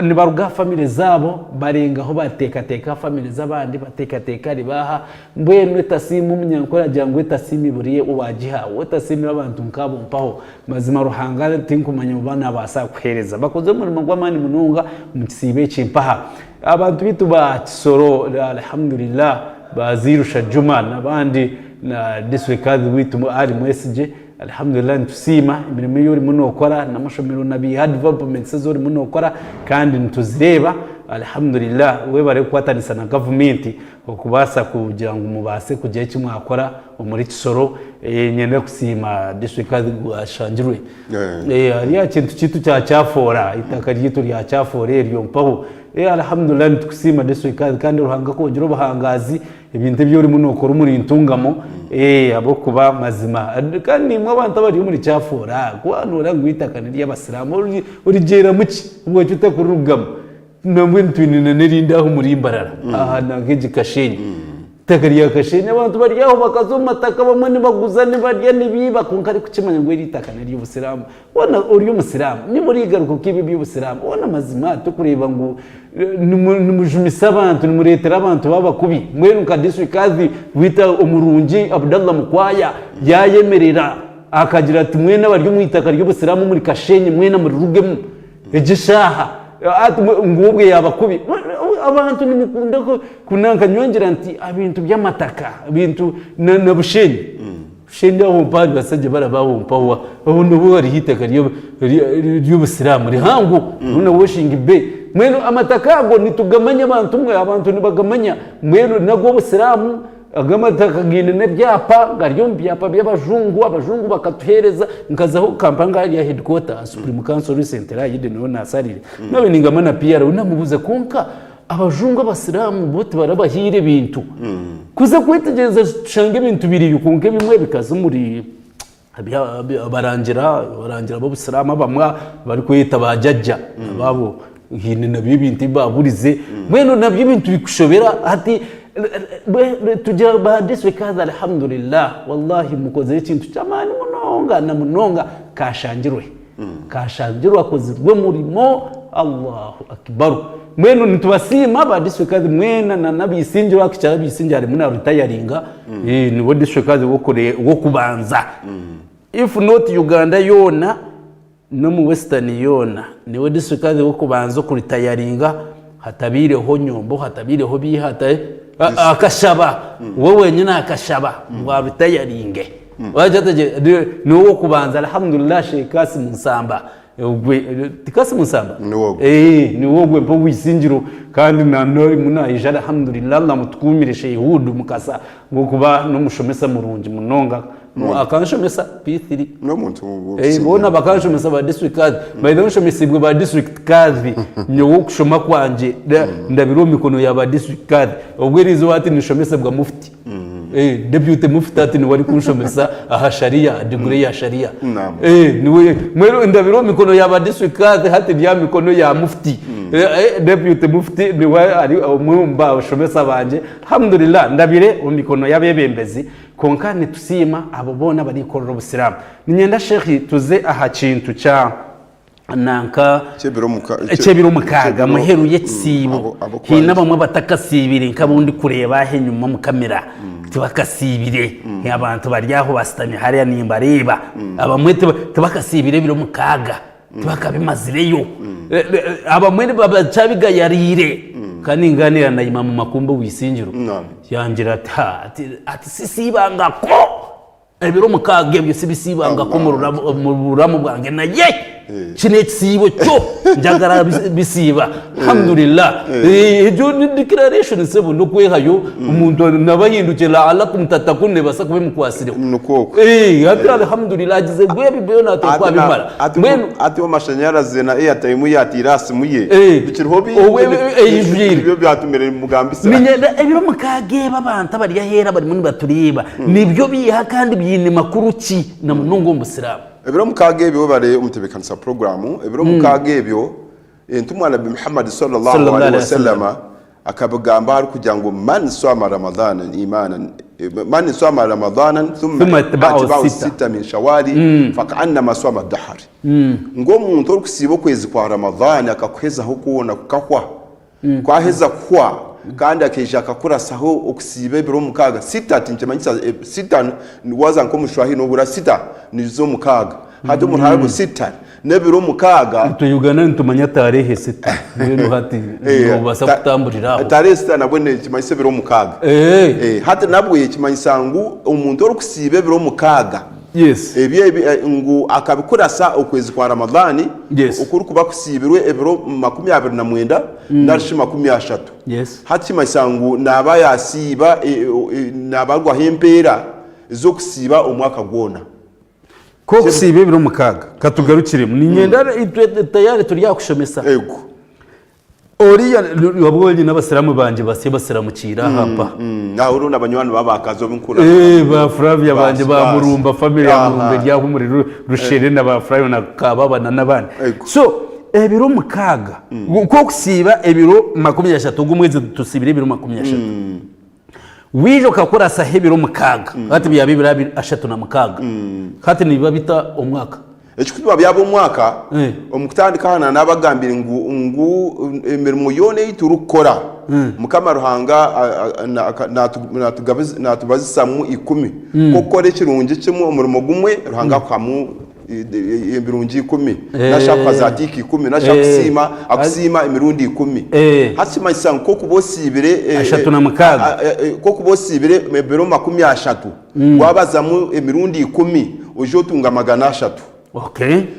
Speaker 7: nibaruga aha famire zaabo barengaho bateekateeka aha famire z'abandi bateekateeka ahari baaha. Mbwenu etasiima omunyankore agira ngu etasiima ebura owaagiha. Waatasiimira abantu nk'abo mpaho mazima Ruhanga tinkumanya oba naabaasa kukuheereza. Bakozire omurimo gw'amaani munonga omu kisiibo eki mpaha. Abantu baitu ba Kisoro Alhamdulillah ba Zirusha Juma n'abandi na District Kadhi waitu Ali Mwesigye Alhamdulillah nitusiima emirimo ei orimu nookora n'amashomero na biiha developments ezi orimu nookora kandi nituzireeba. Alhamdulillah webare kukwatanisa na gavumenti okubaasa kugira ngu mubaase kugira eki mwakora omuri Kisoro. Niinyenda kusiima district ashangirwe hariyo aha kintu kyaitu kya Kyafoora, eitaka ryaitu rya Kyafoora eryo mpaho. Alhamdulillah nitukusiima district kandi Ruhanga akwongyere obuhangaazi. Ebintu ebi orimu nookora omuri Ntungamo ahabw'okuba mazima kandi naimwe abantu abari omuri Kyafoora ku waanoora ngu eitaka n'ery'abasiraamu origyeramu ki? Habwaki otakurirugamu? Nambwenu twine na n'erindi aha omuri Mbarara aha nanka egi Kashenyi. Eitaka rya Kashenyi abantu bari aho bakaza omu mataka abamwe nibaguza nibarya nibiiba kwonka arikukimanya ngu eri eitaka n'ery'obusiraamu. Hoona ori omusiraamu, niiwe origaruka okaiba eby'obusiraamu. Hoona mazima torikureeba ngu nimujumisa abantu, nimureetera abantu baaba kubi. Mbwenu nka District Kadhi waitu omurungi Abdallah Mukwaya yaayemerera akagira ati mwena abari omu itaka ry'obusiraamu omuri Kashenyi mwena murirugemu egi eshaaha ngu obwe yaaba kubi. Abantu nimukunda kunanka nyowe ngira nti ebintu by'amataka, ebintu na Bushenyi. Shenda aho mpaho ahari basajja baraba aho mpaho aho nabwo hariho eitaka ry'obusiraamu rihango hoona washing bay mbwenu amataka ago nitugamanya abantu mwe abantu nibagamanya mbwenu n'ag'obusiraamu ago amataka gaine n'ebyapa gari omu byapa by'abajungu abajungu bakatuheereza nkazaho Kampala nka hariya headquarter aha supreme council recently aha Eden niho naasariire naaba ningamba na PR we naamubuuza kwonka Abajungu abasiraamu bo tibarabahaire ebintu. Kuza kwetegyereza tushanga ebintu biriyo kwonka ebimwe bikaza omuri abarangira abarangira b'obusiraamu abamwe abarikweyeta ba jajja abaabo haine nabyo ebintu ebi baaburize. Mbwenu nabyo ebintu bikushobera hati tugira ba district Alhamdulillah wallahi mukozire ekintu ky'amaani munonga na munonga kashangirwe. Kashangirwe akozirwe omurimo Allahu Akibaru. Mbwenu nitubasiima ba district kazi mwena na n'abaisingye wakikyara abaisingye harimu na retiringa eh, niwe district kazi wokure wokubanza if not Uganda yoona n'omu western yoona niwe district kazi wokubanza okuritayaringa hatabaireho nyombo hatabaireho biiha hata akashaba we wenyine akashaba ngu aritayaringe. Niwe w'okubanza alhamdulillah Sheikh Kasim Nsamba ogwe ti Kasim Nsamba
Speaker 4: Niwe ogwe.
Speaker 7: Eh, niwe ogwe mpa ow'eisingiro kandi na n'orimu naija alhamdulillah Allah amutukuumire Sheikh Hudu Mukasa ahabw'okuba n'omushomesa murungi munonga akanshomesa P3
Speaker 4: N'omuntu
Speaker 7: Eh, boona bakanshomesa ba district kadhi by the way nshomesibwe ba district kadhi nyowe okushoma kwangye ndabire omu mikono ya ba district kadhi obwo eriizooba hati ninshomesebwa mufti. Deputy Mufti ati niwe arikunshomesa aha Sharia, degree ya Sharia.
Speaker 4: Naam.
Speaker 7: Eh, niwe mbwenu ndabire omu mikono ya ba district kadhi hati ndi aha mikono ya Mufti. Eh, eh, Deputy Mufti niwe ari omwe omu bashomesa bangye. Alhamdulillah ndabire omu mikono y'abebembezi kwonka nitusiima abo boona abarikukorera obusiraamu. Niinyenda Sheikh tuze aha kintu kya nanka
Speaker 4: Eky'ebiro muka-
Speaker 7: eky'ebiro mukaaga
Speaker 4: eky'ebiro-
Speaker 7: muheru y'ekisiibo
Speaker 4: abo- abo
Speaker 7: haine
Speaker 4: kwanza.
Speaker 7: abamwe abatakasiibire nk'abu ndikureeba aha enyima omu kamera tibakasiibire abantu bari aho basitami hariya nimbareeba abamwe tiba- tibakasiibire ebiro mukaaga tibakabimazireyo Eh, eh, abamwe bakyabigayariire kandi ningaaniira na Imamu Makumba ow'eisingiro
Speaker 4: Naam.
Speaker 7: yangira ati "Ha, ati ati sisiibangako Ebiro mukaaga ebyo sibisiibangako omu buramu bwange naye kinu ekisiibo kyo njagara bisiiba. Alhamdulillah. Egyo ni declaration sebo n'okwehayo omuntu naba ahindukire la'allakum tatakun nebaasa kuba emukwasireho.
Speaker 4: Nikwo okwo.
Speaker 7: Hati alhamdulillah agize ngu ebi byona
Speaker 4: Hati na-
Speaker 7: twabimara.
Speaker 4: hati
Speaker 7: Mbwenu
Speaker 4: hati amashanyarazi na airtime yataire aha simu ye
Speaker 7: Eh.
Speaker 4: bikiriho bingi
Speaker 7: Obwe- eijwire.
Speaker 4: nibyo byatumire mugambisa.
Speaker 7: Niinyenda ebiro mukaaga ebi abantu abari aheeru abarimu nibatureeba Nibyo biiha kandi biine makuru ki na munonga omu Busiraamu?
Speaker 4: Ebiro mukaaga ebyo webare omutebeekanisa puroguraamu, ebiro mukaaga ebyo Entumwa Nabbi Muhammad swalla Allahu alaihi wasallama akabigamba arikugira ngu man swama Ramadhana imanan. Man swama Ramadhanan thumma
Speaker 7: Thumma atba'ahu
Speaker 4: atba'ahu
Speaker 7: sita.
Speaker 4: sita min shawali faka'annama swama dahar. Ngu omuntu orikusiiba okwezi kwa Ramadhani akakuhezaho kwona kukahwa, kwaheza kuhwa kandi akaija akakurasaho okusiiba ebiro mukaaga, sita tinkimanyisa sita waaza nk'omushwahili nohurira sita nizo mukaaga, hati omu Ruharabu sita n'ebiro mukaaga.
Speaker 7: Itwe Uganda nitumanya tarehe sita mbwenu hati nobaasa kutamburira aho.
Speaker 4: Tarehe sita nabwo nikimanyisa ebiro mukaaga. Hati nabwe kimanyisa ngu omuntu orikusiiba ebiro mukaaga
Speaker 7: Yes.
Speaker 4: Ebyo ebi ngu akabikurasa okwezi kwa Ramadhan
Speaker 7: Yes.
Speaker 4: okurikuba kusiibirwe ebiro 29 nari shi 30.
Speaker 7: Yes.
Speaker 4: Hati kimanyisa ngu naaba yasiiba naabarwaho empeera z'okusiiba omwaka gwona.
Speaker 7: K'okusiiba ebiro mukaaga katugarukiremu niinyenda itwe tayari turi aha kushomesa.
Speaker 4: Ego.
Speaker 7: Oriya wabonye n'abasiramu bangye basya basiramukiire aha mpa.
Speaker 4: Aho oriho na banywani ba bakazi obu nkura.
Speaker 7: Eh, ba Flavia bangye
Speaker 4: Basi,
Speaker 7: ba
Speaker 4: basi.
Speaker 7: Murumba family ya
Speaker 4: Aha.
Speaker 7: Murumba eri aho omuri Ru- Rushere na ba Flavia na Kababa na n'abandi.
Speaker 4: Ego.
Speaker 7: So ebiro mukaaga nk'okusiiba ebiro 30 ogu omwezi tusiibire ebiro 30. Waija okakurasaho ebiro mukaaga hati byaba ebiro 36 hati nibiba bita omwaka?
Speaker 4: Ekikutuba byaba omwaka,
Speaker 7: Eh.
Speaker 4: omu kutandika aha naanabagambire ngu ngu emirimo yoona ei turikukora Mukama Ruhanga a- a- na- aka- naatu- naatugabiza- naatubazisamu ikumi. Nk'okukora ekirungi kimwe omurimo gumwe Ruhanga akuhamu ebirungi ikumi. Nari akuha zaatiika ikumi, nari akusiima akusiima emirundi ikumi. Hati kimanyisa ngu nk'okuba osiibire
Speaker 7: 36.
Speaker 4: Nk'okuba osiibire ebiro 30, waabazamu emirundi ikumi, oija otunga 300.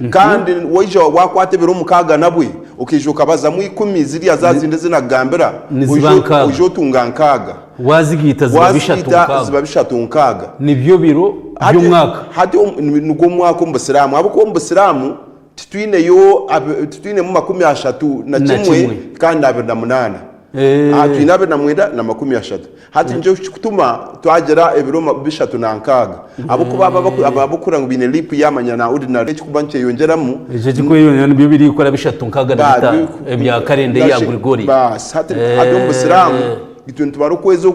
Speaker 4: Kandi waija waakwata ebiro mukaaga nabwe, okaija okabazamu ikumi ziriya za zindi ezi nakugambira, oija otunga nkaaga.
Speaker 7: Waazigaita ziba bishatu
Speaker 4: Waazigaita
Speaker 7: nkaaga.
Speaker 4: ziba bishatu nkaaga.
Speaker 7: Nibyo biro
Speaker 4: Hati
Speaker 7: by'omwaka.
Speaker 4: hati omu- ni- nigwo mwaka omu Busiraamu ahabw'okuba omu Busiraamu titwineyo ab- titwinemu 31
Speaker 7: Na kimwe.
Speaker 4: kandi na 28.
Speaker 7: Eh.
Speaker 4: Aha twine 29 na 30. Hati nikyo kikutuma twagira ebiro ma- 36. Ahabw'okuba abo abaku- abo abakukura ngu baine leap year manya na ordinary ekikuba nikyeyongyeramu
Speaker 7: Ekyo ekikweyongyera nibyo birikora bishatu nkaaga na
Speaker 4: Ba-
Speaker 7: bitaano
Speaker 4: bi-
Speaker 7: ebya karenda eya
Speaker 4: nashi-
Speaker 7: Gregorian.
Speaker 4: Baasi hati hati omu Busiraamu Itwe nitubara okwezi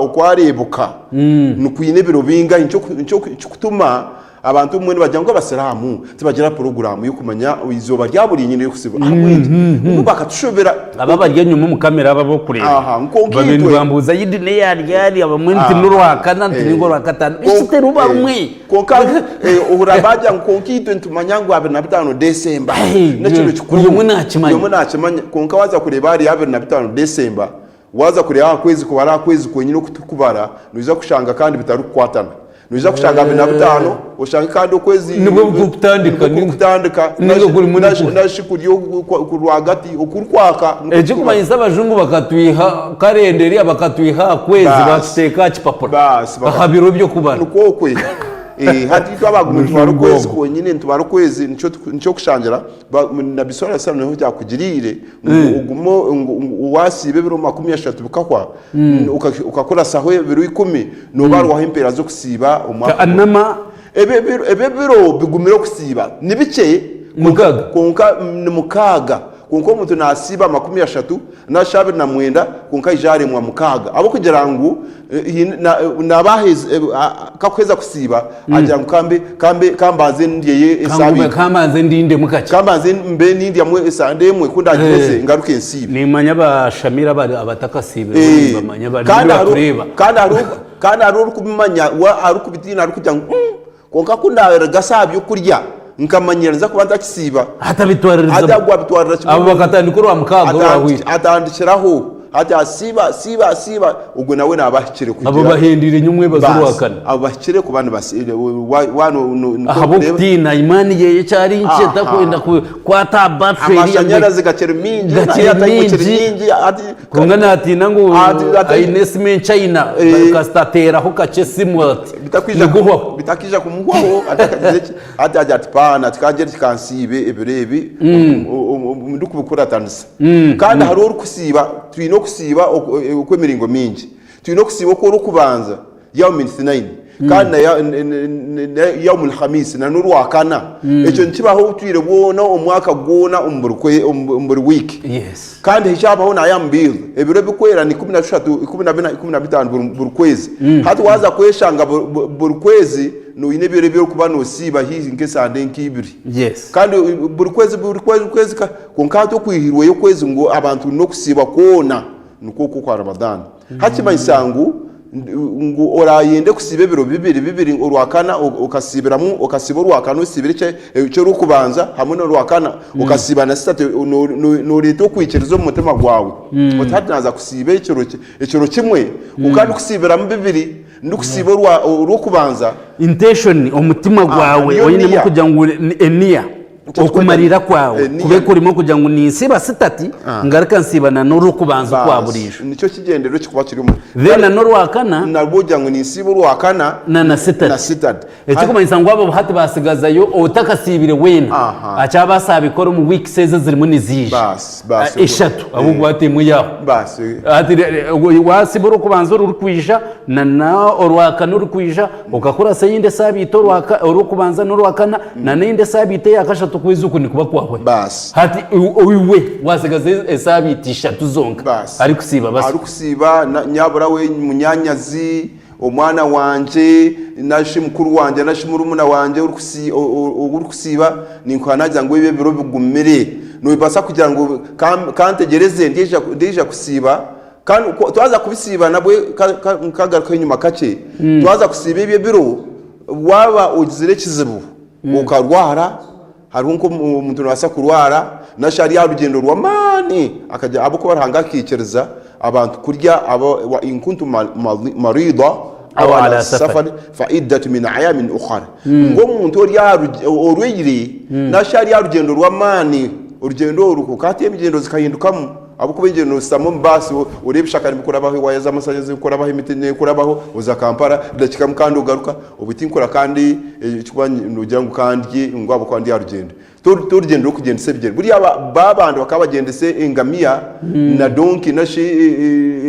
Speaker 4: okwareebuka nikwine ebiro bingahi nikyo kirikutuma abantu obumwe nibagira ngu abasiraamu tibagira puroguraamu y'okumanya eizooba rya buri nyine ry'okusiiba. Ahabw'enki? Ngu bakatushobera.
Speaker 7: Aba abari enyima omu kamera aba ab'okureeba babaire nibambuuza Idi n'eya ryari abamwe nti n'orwakana nti ninga orwakataano isi teruba rumwe.
Speaker 4: Kwonka ohurira baagira ngu kwonka itwe nitumanya ngu 25 Desemba n'ekiro kikuru.
Speaker 7: Buri omwe naakimanya.
Speaker 4: Buri omwe naakimanya. Kwonka waaza kureeba hariya 25 Desemba, waaza kureeba aha kwezi kubara aha kwezi kwenyini oku turikubara, noija kushanga kandi bitarikukwatana. Noija kushanga 25, oshange kandi okwezi
Speaker 7: Nibwo kurikutandika.
Speaker 4: Nibwo kurikutandika.
Speaker 7: Ninga gurimu nigwo.
Speaker 4: Nari shi kuri rwagati, okurikwaka nikwo
Speaker 7: Ekirikumanyisa abajungu bakatwiha karenda eriya bakatwiha aha kwezi
Speaker 4: Baasi.
Speaker 7: batuteeka aha kipapura
Speaker 4: Baasi, baka-
Speaker 7: aha biro by'okubara.
Speaker 4: Nikwo okwe. Eh, hati itwe abagumire nitubara
Speaker 7: Mujungu
Speaker 4: okwezi
Speaker 7: ogwo.
Speaker 4: kwonyine nitubara okwezi nikyo tuku- nikyo kushangira ba- Nabbi swalla sallam niho kyakugiriire ngu ogume ngu- ngu wasiiba ebiro 30 bikahwa uka- ukakurasaho ebiro ikumi nobarwaho empeera z'okusiiba omwaka gwona.
Speaker 7: Ka'annama
Speaker 4: Ebyo ebiro ebyo ebiro bigumire okusiiba ni bikye
Speaker 7: Mukaaga.
Speaker 4: kwonka ni mukaaga kwonka omuntu nasiiba 30 nari 29 kwonka aija aremwa mukaaga ahabw'okugira ngu naaba kakuheza kusiiba agira ngu kambe kambe kambanze ndyeyo
Speaker 7: Kangume kambanze ndindemu kakye.
Speaker 4: Kambanze mbe nindyamu esande emwe ku ndagiheze ngaruke nsiibe.
Speaker 7: Nimanya ba Shamira abatakasiibire bo nimbamanya bariyo nibatureeba.
Speaker 4: Kandi hariho kandi hariho orikubimanya we arikubitiina arikugira ngu kwonka ku ndaarigasa aha by'okurya nkamanyira ninza kuba ntakisiiba.
Speaker 7: Atabitwaririza.
Speaker 4: Hati agwo abitwarira kimwe.
Speaker 7: Abo bakatandika orwa mukaaga orwahwire.
Speaker 4: Atandikiraho hati asiiba asiiba asiiba ogwo nawe naaba ahikire kugira.
Speaker 7: Abo bahendeire nyomwebazo
Speaker 4: Baasi,
Speaker 7: orwakana.
Speaker 4: Abo bahikire kuba nibasiiba.
Speaker 7: Ahabw'okutiina imaani ye ekyari nkye takwenda kukwata aha battery.
Speaker 4: Amashanyarazi gakiri mingi na
Speaker 7: Gakiri
Speaker 4: airtime ekiri
Speaker 7: mingi.
Speaker 4: mingi hati
Speaker 7: Kwonka natiina ngu
Speaker 4: Ati- ati-
Speaker 7: aine esimu enchaina
Speaker 4: Eh.
Speaker 7: kasita ateeraho kakye esimu ati
Speaker 4: bitakwija
Speaker 7: niguhwaho.
Speaker 4: bitakwija kumuhwaho atakagize ki hati agira ati paana tikangire tikansiibe ebiro ebi ndikubikuratanisa kandi hariho orikusiiba twine okusiiba okw'emiringo mingi twine okusiiba oku orikubanza yaaba minutes nine. Kandi na ya- n- n- n- na yaumu lhamisi na n'orwakana. Ekyo nikibaho obutwire bwona omwaka gwona omu buri kwe- omu omu buri wiiki.
Speaker 7: Yes.
Speaker 4: Kandi hikyabaho na ayamu biidh, ebiro ebikwera ni 13, 14, 15 buri buri kwezi. Hati waaza kweshanga bu- bu- buri kwezi noine ebiro ebi orikuba noosiiba haihi nk'esande nk'ibiri.
Speaker 7: Yes.
Speaker 4: Kandi buri kwezi buri kwezi buri kwezi ka- kwonka hati okwihirweyo okwezi ngu abantu n'okusiiba kwona nikwo okwo okwa Ramadhan. Hati kimanyisa ngu ngu orayende kusiiba ebiro bibiri bibiri orwakana okasiibiramu okasiiba orwakana osiibire ekye eky'orwokubanza hamwe n'orwakana okasiiba na sitatu noreeta okwikiriza omu mutima gwawe oti hati naaza kusiiba ekiro ekiro kimwe kwonka ndikusiibiramu bibiri ndikusiiba orwa orwokubanza
Speaker 7: Intention omutima gwawe
Speaker 4: niyo
Speaker 7: oinemu
Speaker 4: niya.
Speaker 7: kugira ngu eniya
Speaker 4: Nikyo
Speaker 7: Okumarira
Speaker 4: tukweta
Speaker 7: kwawe
Speaker 4: eniya.
Speaker 7: kube kurimu okugira ngu ninsiiba sitati ngaruka nsiiba na n'orwokubanza okwa
Speaker 4: Baasi,
Speaker 7: buriijo.
Speaker 4: nikyo kigyendererwa ekikuba kiri omu
Speaker 7: Then na n'orwakana
Speaker 4: nabwo ogira ngu ninsiiba orwakana
Speaker 7: na na sitati.
Speaker 4: na sitati.
Speaker 7: Ekirikumanyisa ngu abo hati basigazayo otakasiibire weena
Speaker 4: Aha.
Speaker 7: akyabaasa abikora omu weeks ezi ezirimu niziija.
Speaker 4: Baasi, baasi.
Speaker 7: Ah, Eshatu ahabw'okuba hati emwe yaaho.
Speaker 4: Baasi.
Speaker 7: Hati re- re- wasiiba orwokubanza orurikwija na na orwakana orikwija Okakurasa eyindi esaabiiti orwaka orw'okubanza n'orwakana na n'eyindi esaabiiti eya kashatu okwezi oku nikuba kwahwayo.
Speaker 4: Baasi.
Speaker 7: Hati iwe watsigaza esaabiiti ishatu zonka
Speaker 4: Baasi.
Speaker 7: arikusiiba basa.
Speaker 4: Arikusiiba na nyabura we munyaanyazi, omwana wangye, nari shi mukuru wangye nari shi murumuna wangye orikusi orikusiiba ninkuha naagira ngu ebi ebiro bigumire. Noobaasa kugira ngu ka kantegyereze ndyaija ndyaija kusiiba Kandi ku- twaza kubisiiba nabwe ka- ka- nkagaruka enyima kakye twaza kusiiba ebyo ebiro waaba ogizire ekizibu okarwara hariho nk'omuntu nabaasa kurwara nashi ari aha rugyendo rw'amaani akagira ahabw'okuba Ruhanga akaikiriza abantu kurya aba wa in kuntum ma- ma- marida
Speaker 7: Aw
Speaker 4: aw
Speaker 7: ala
Speaker 4: ala
Speaker 7: safar.
Speaker 4: safar fa iddatu min ayamin ukhar ngu omuntu ori aha rugy- orwaire nashi ari aha rugyendo rw'amaani orugyendo oru kwonka hati emigyendo zikahindukamu Ahabw'okuba engyendo noshutama omu baasi oreeba ebishaka nibikurabaho, ewaaya z'amashanyarazi nizikurabaho, emiti nekurabaho, oza Kampala edakiika emwe kandi ogaruka, obwe tinkora kandi ekirikuba nogira ngu kandye ngu ahabw'okuba ndi aha rugyendo. T'orugyendo rw'okugyendesa ebigyere. Buriya ba abandi bakaba bagyendesa engamiya na donki nari shi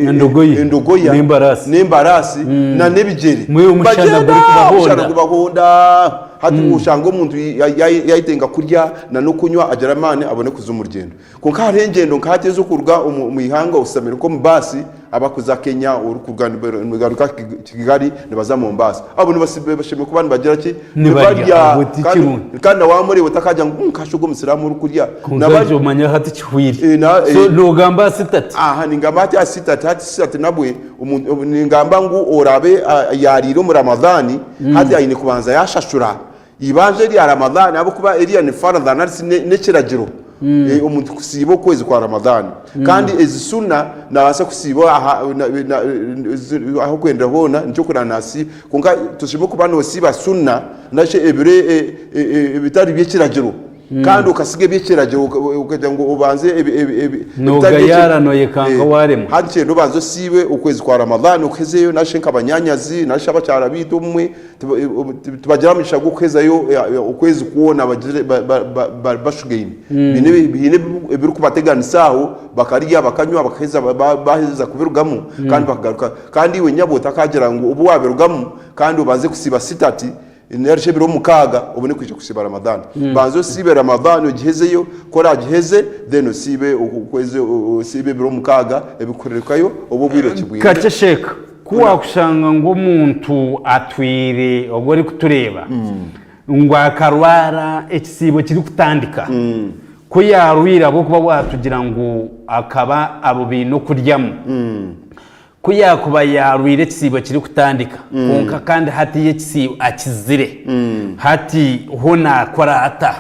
Speaker 7: Endogoya.
Speaker 4: endogoya
Speaker 7: N'embaraasi.
Speaker 4: n'embaraasi na n'ebigyere.
Speaker 7: Mbwenu omushana
Speaker 4: Bagyenda,
Speaker 7: gurikubahonda.
Speaker 4: omushana gubahonda. Hati oshanga omuntu yayetenga kurya na n'okunywa agire amaani abone kuza omu rugyendo. Kwonka hariho engyendo nka hati ez'okuruga omu ihanga oshutamire nk'omu baasi abarikuza Kenya, orikuruga nigaruka Kigali nibaza Mombasa. Abo nibashemereire kuba nibagira ki?
Speaker 7: Nibarya. Obwo ti
Speaker 4: Kandi
Speaker 7: kirungi.
Speaker 4: kandi na wamureeba otakagira ngu nkasha ogwo omusiraamu orikurya.
Speaker 7: Kwonka
Speaker 4: Naba-
Speaker 7: ekyo omanya hati kihweire.
Speaker 4: Eh, na-
Speaker 7: So
Speaker 4: eh.
Speaker 7: nogamba sitati.
Speaker 4: Aha ningamba hati aha sitati hati sitati nabwe omuntu obu ningamba ngu oraabe ah, yaariire omu Ramadhani hati aine kubanza yaashashura Eibanja erya Ramadhan ahabw'okuba eriya ni faradha nari shi n'ekiragiro omuntu kusiiba okwezi kwa Ramadhan. Kandi ezi sunna nabaasa kusiiba aha ahu orikwendera hoona nikyo orikureeba nasiiba. Kwonka toshemereire kuba nosiiba sunna nari shi ebiro ebitari by'ekiragiro kandi okasiga eby'ekiragiro okagira ngu obanze ebitari
Speaker 7: Nogayara noyekanga waremwa.
Speaker 4: Hati kyenda obanze osiibe okwezi kwa Ramadhan okuhezeyo nari shi nka banyaanyazi nari shi abakyara baitu obumwe Tibagira mugisha gw'okuhezayo okwezi kwona bashugaine. Haine ebirikubateganisa aho, bakarya, bakanywa, bakaheza baheza kubirugamu kandi bakagaruka. Kandi iwe nyabo otakagira ngu obu waabirugamu kandi obanze kusiiba sitati nari shi ebiro mukaaga obone kwija kusiiba Ramadhan. Banza osiibe Ramadhan ogihezeyo, ku oraagiheze then osiibe okwezi osiibe ebiro mukaaga ebirikuhererukayo obe obwire okibwine.
Speaker 7: Kakye Sheikh. Ku waakushanga ngu omuntu atwire ogwo orikutureeba ngu akarwara ekisiibo kirikutandika, ku yaarwire ahabw'okuba waatugira ngu akaba abo baine okuryamu, ku yaakuba yaarwire ekisiibo kirikutandika kwonka kandi hati ekisiibo akizire, hati ho naakora ata?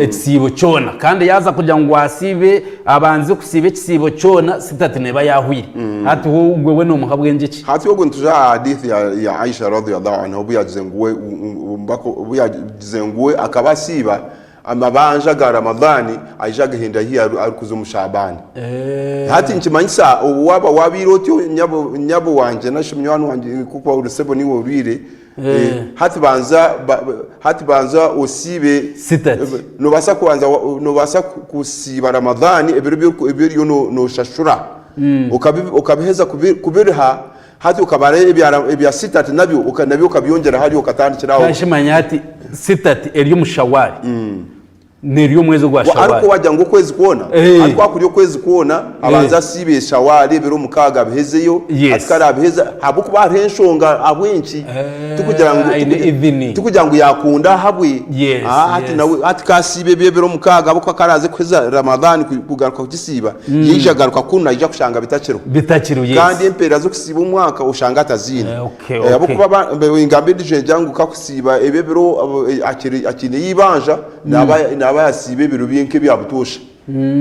Speaker 7: Ekisiibo kyona kandi yaaza kugira ngu asiibe abanze kusiiba ekisiibo kyona sitati neeba yaahwire. Hati ho ogwe we noomuha bwengye ki?
Speaker 4: Hati obwo nituza aha hadithi ya, ya Aisha radhiyallahu anha obu yagize ngu we omu- obu yagize ngu we akaba asiiba amabanja ga Ramadhani aija agahenda haihi arikuza omu Shaabani. Hati nikimanyisa obu waaba wabaire otyo nyabo, nyabo wangye nari shi munywani wangye kuba ori sebo niiwe orwire Eh, hati banza ba- ba- hati banza osiibe
Speaker 7: Sitati.
Speaker 4: nobaasa kubanza wa- nobaasa ku- kusiiba ramadhani ebiro ebyo- ebi oriyo no- noshashura Okabi- okabiheza kubi- kubiriha. Hati okabara ebya ebya sitati nabyo oka nabyo okabyongyera hariya okatandikira aho.
Speaker 7: Twashimanya hati sitati eri omu shawari neri omwezi ogwa
Speaker 4: Ariko
Speaker 7: shawari.
Speaker 4: wagira ngu okwezi kwona
Speaker 7: Eh.
Speaker 4: ariko akurya okwezi kwona abanze asiibe eshawari ebiro mukaaga abihezeyo
Speaker 7: Yes.
Speaker 4: hati kare abiheza ahabw'okuba hariho enshonga ahabw'enki
Speaker 7: Eh,
Speaker 4: tikugira ngu
Speaker 7: aine idhini.
Speaker 4: tikugira ngu yakunda ahabwe
Speaker 7: Yes,
Speaker 4: Ah, hati
Speaker 7: yes.
Speaker 4: nawe hati kasiiba ebyo ebiro mukaaga ahabw'okuba karaze kuheza Ramadhan kugaruka kugisiiba yaija agaruka kunu naija kushanga bitakiriho.
Speaker 7: Bitakiriho yes.
Speaker 4: Kandi empeera z'okusiiba omwaka oshanga ataziine.
Speaker 7: Eh, okay,
Speaker 4: Eh,
Speaker 7: okay.
Speaker 4: Ahabw'okuba aba- mbe- engamba endiijo negira ngu kakusiiba ebi ebiro abo- eh, akiri akiine eibanja naaba naaba yasiiba ebiro bye nk'ebya butoosha.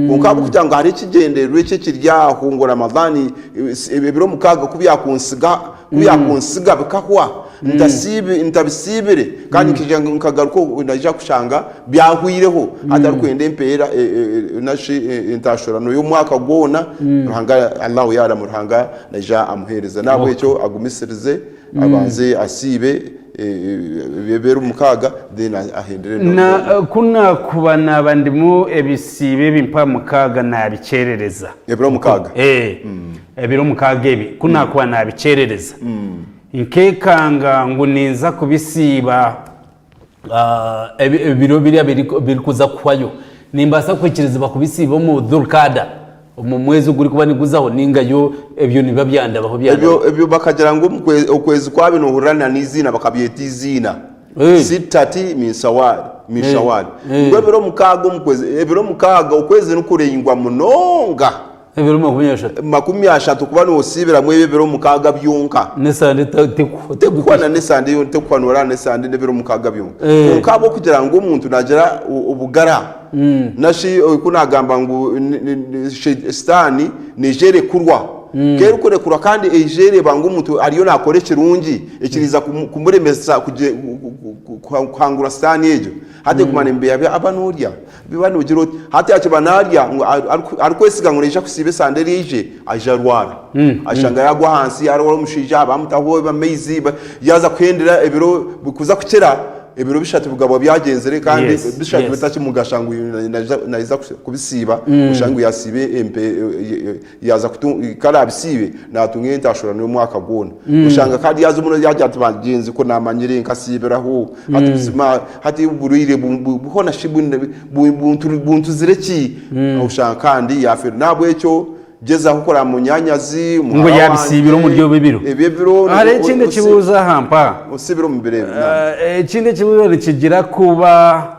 Speaker 4: Kwonka ahabw'okugira ngu hariho ekigyendererwa eki ekiri aho ngu Ramadhan eh, si- ebiro mukaaga ku byakunsiga ku byakunsiga bikahwa ntasiibi ntabisiibire kandi nkaija nkagaruka obu naija kushanga byahwireho hati arikwenda empeera e, e, e, nashi e, entaashurano y'omwaka gwona Ruhanga Allahu yaramu Ruhanga naija amuheereza nahabwekyo agumisirize abanze asiibe e, e, ebiro mukaaga then ahendere
Speaker 7: Na ku naakuba naaba ndimu ebisiibo ebi mpa mukaaga naabikyerereza.
Speaker 4: Ebiro mukaaga?
Speaker 7: Eh, ebiro mukaaga ebi ku naakuba naabikyerereza nkeekanga ngu ninza kubisiiba Ebiro biriya birikuza kuhwayo, nimbaasa kwikirizibwa kubisiiba omu Dhul-Qa'dah, omu mwezi ogurikuba niguzaho ninga yo ebyo nibiba byandabaho byandabaho?
Speaker 4: Ebyo bakagira ngu okwezi kwabyo nohurira na n'eiziina bakabyeta eiziina Sittati min Shawwal, min Shawwal. Ngu ebiro mukaaga omu kwezi, ebiro mukaaga okwezi nikuraingwa munonga.
Speaker 7: Ebiro 30.
Speaker 4: 30 kuba noosiibiramu ebyo ebiro mukaaga byonka.
Speaker 7: N'esande tekuhwa.
Speaker 4: Tekuhwa na n'esande yo tekuhwa noraara n'esande n'ebiro mukaaga byonka. Kwonka ahabw'okugira ngu omuntu naagira obugara nashi ku naagamba ngu sitaani neija erekurwa. Ku erikurekurwa kandi eija ereeba ngu omuntu ariyo naakora ekirungi ekiriiza kumuremesa kuhangura sitaani egyo. Hati eguma nemubeeyabeeya aba noorya. Biba noogira oti, hati akiba naarya ngu arikwesiga ngu naija kusiiba esande eriije, aija arwara. Ashanga yaagwa ahansi, yaarwara omushaija, bamutaho amaizi, yaaza kuhendera ebiro kuza kukira, ebiro bishatu bigabwa byagyenzire kandi bishatu bitakimugasha ngu naija kubisiiba, oshange ngu yaasiiba empe yaaza ku araabisiibe naatunga entaashurano y'omwaka gwona. Oshanga kandi yaaza omu yaagira ati bagyenzi ku naamanyire nkasiibiraho, hati buzima hati oburwaire hoona shi buntuzire ki? Oshanga kandi yaafeerwa. N'ahabw'ekyo gyezaho kuraba munyaanyazi,
Speaker 7: Ngu
Speaker 4: muhara wangye,
Speaker 7: yaabisiibire omuri obu ebiro.
Speaker 4: ebyo ebiro
Speaker 7: Hariho ekindi ekibuuzo aha mpa.
Speaker 4: osiibire omu biro ebi.
Speaker 7: Ekindi ekibuuzo nikigira kuba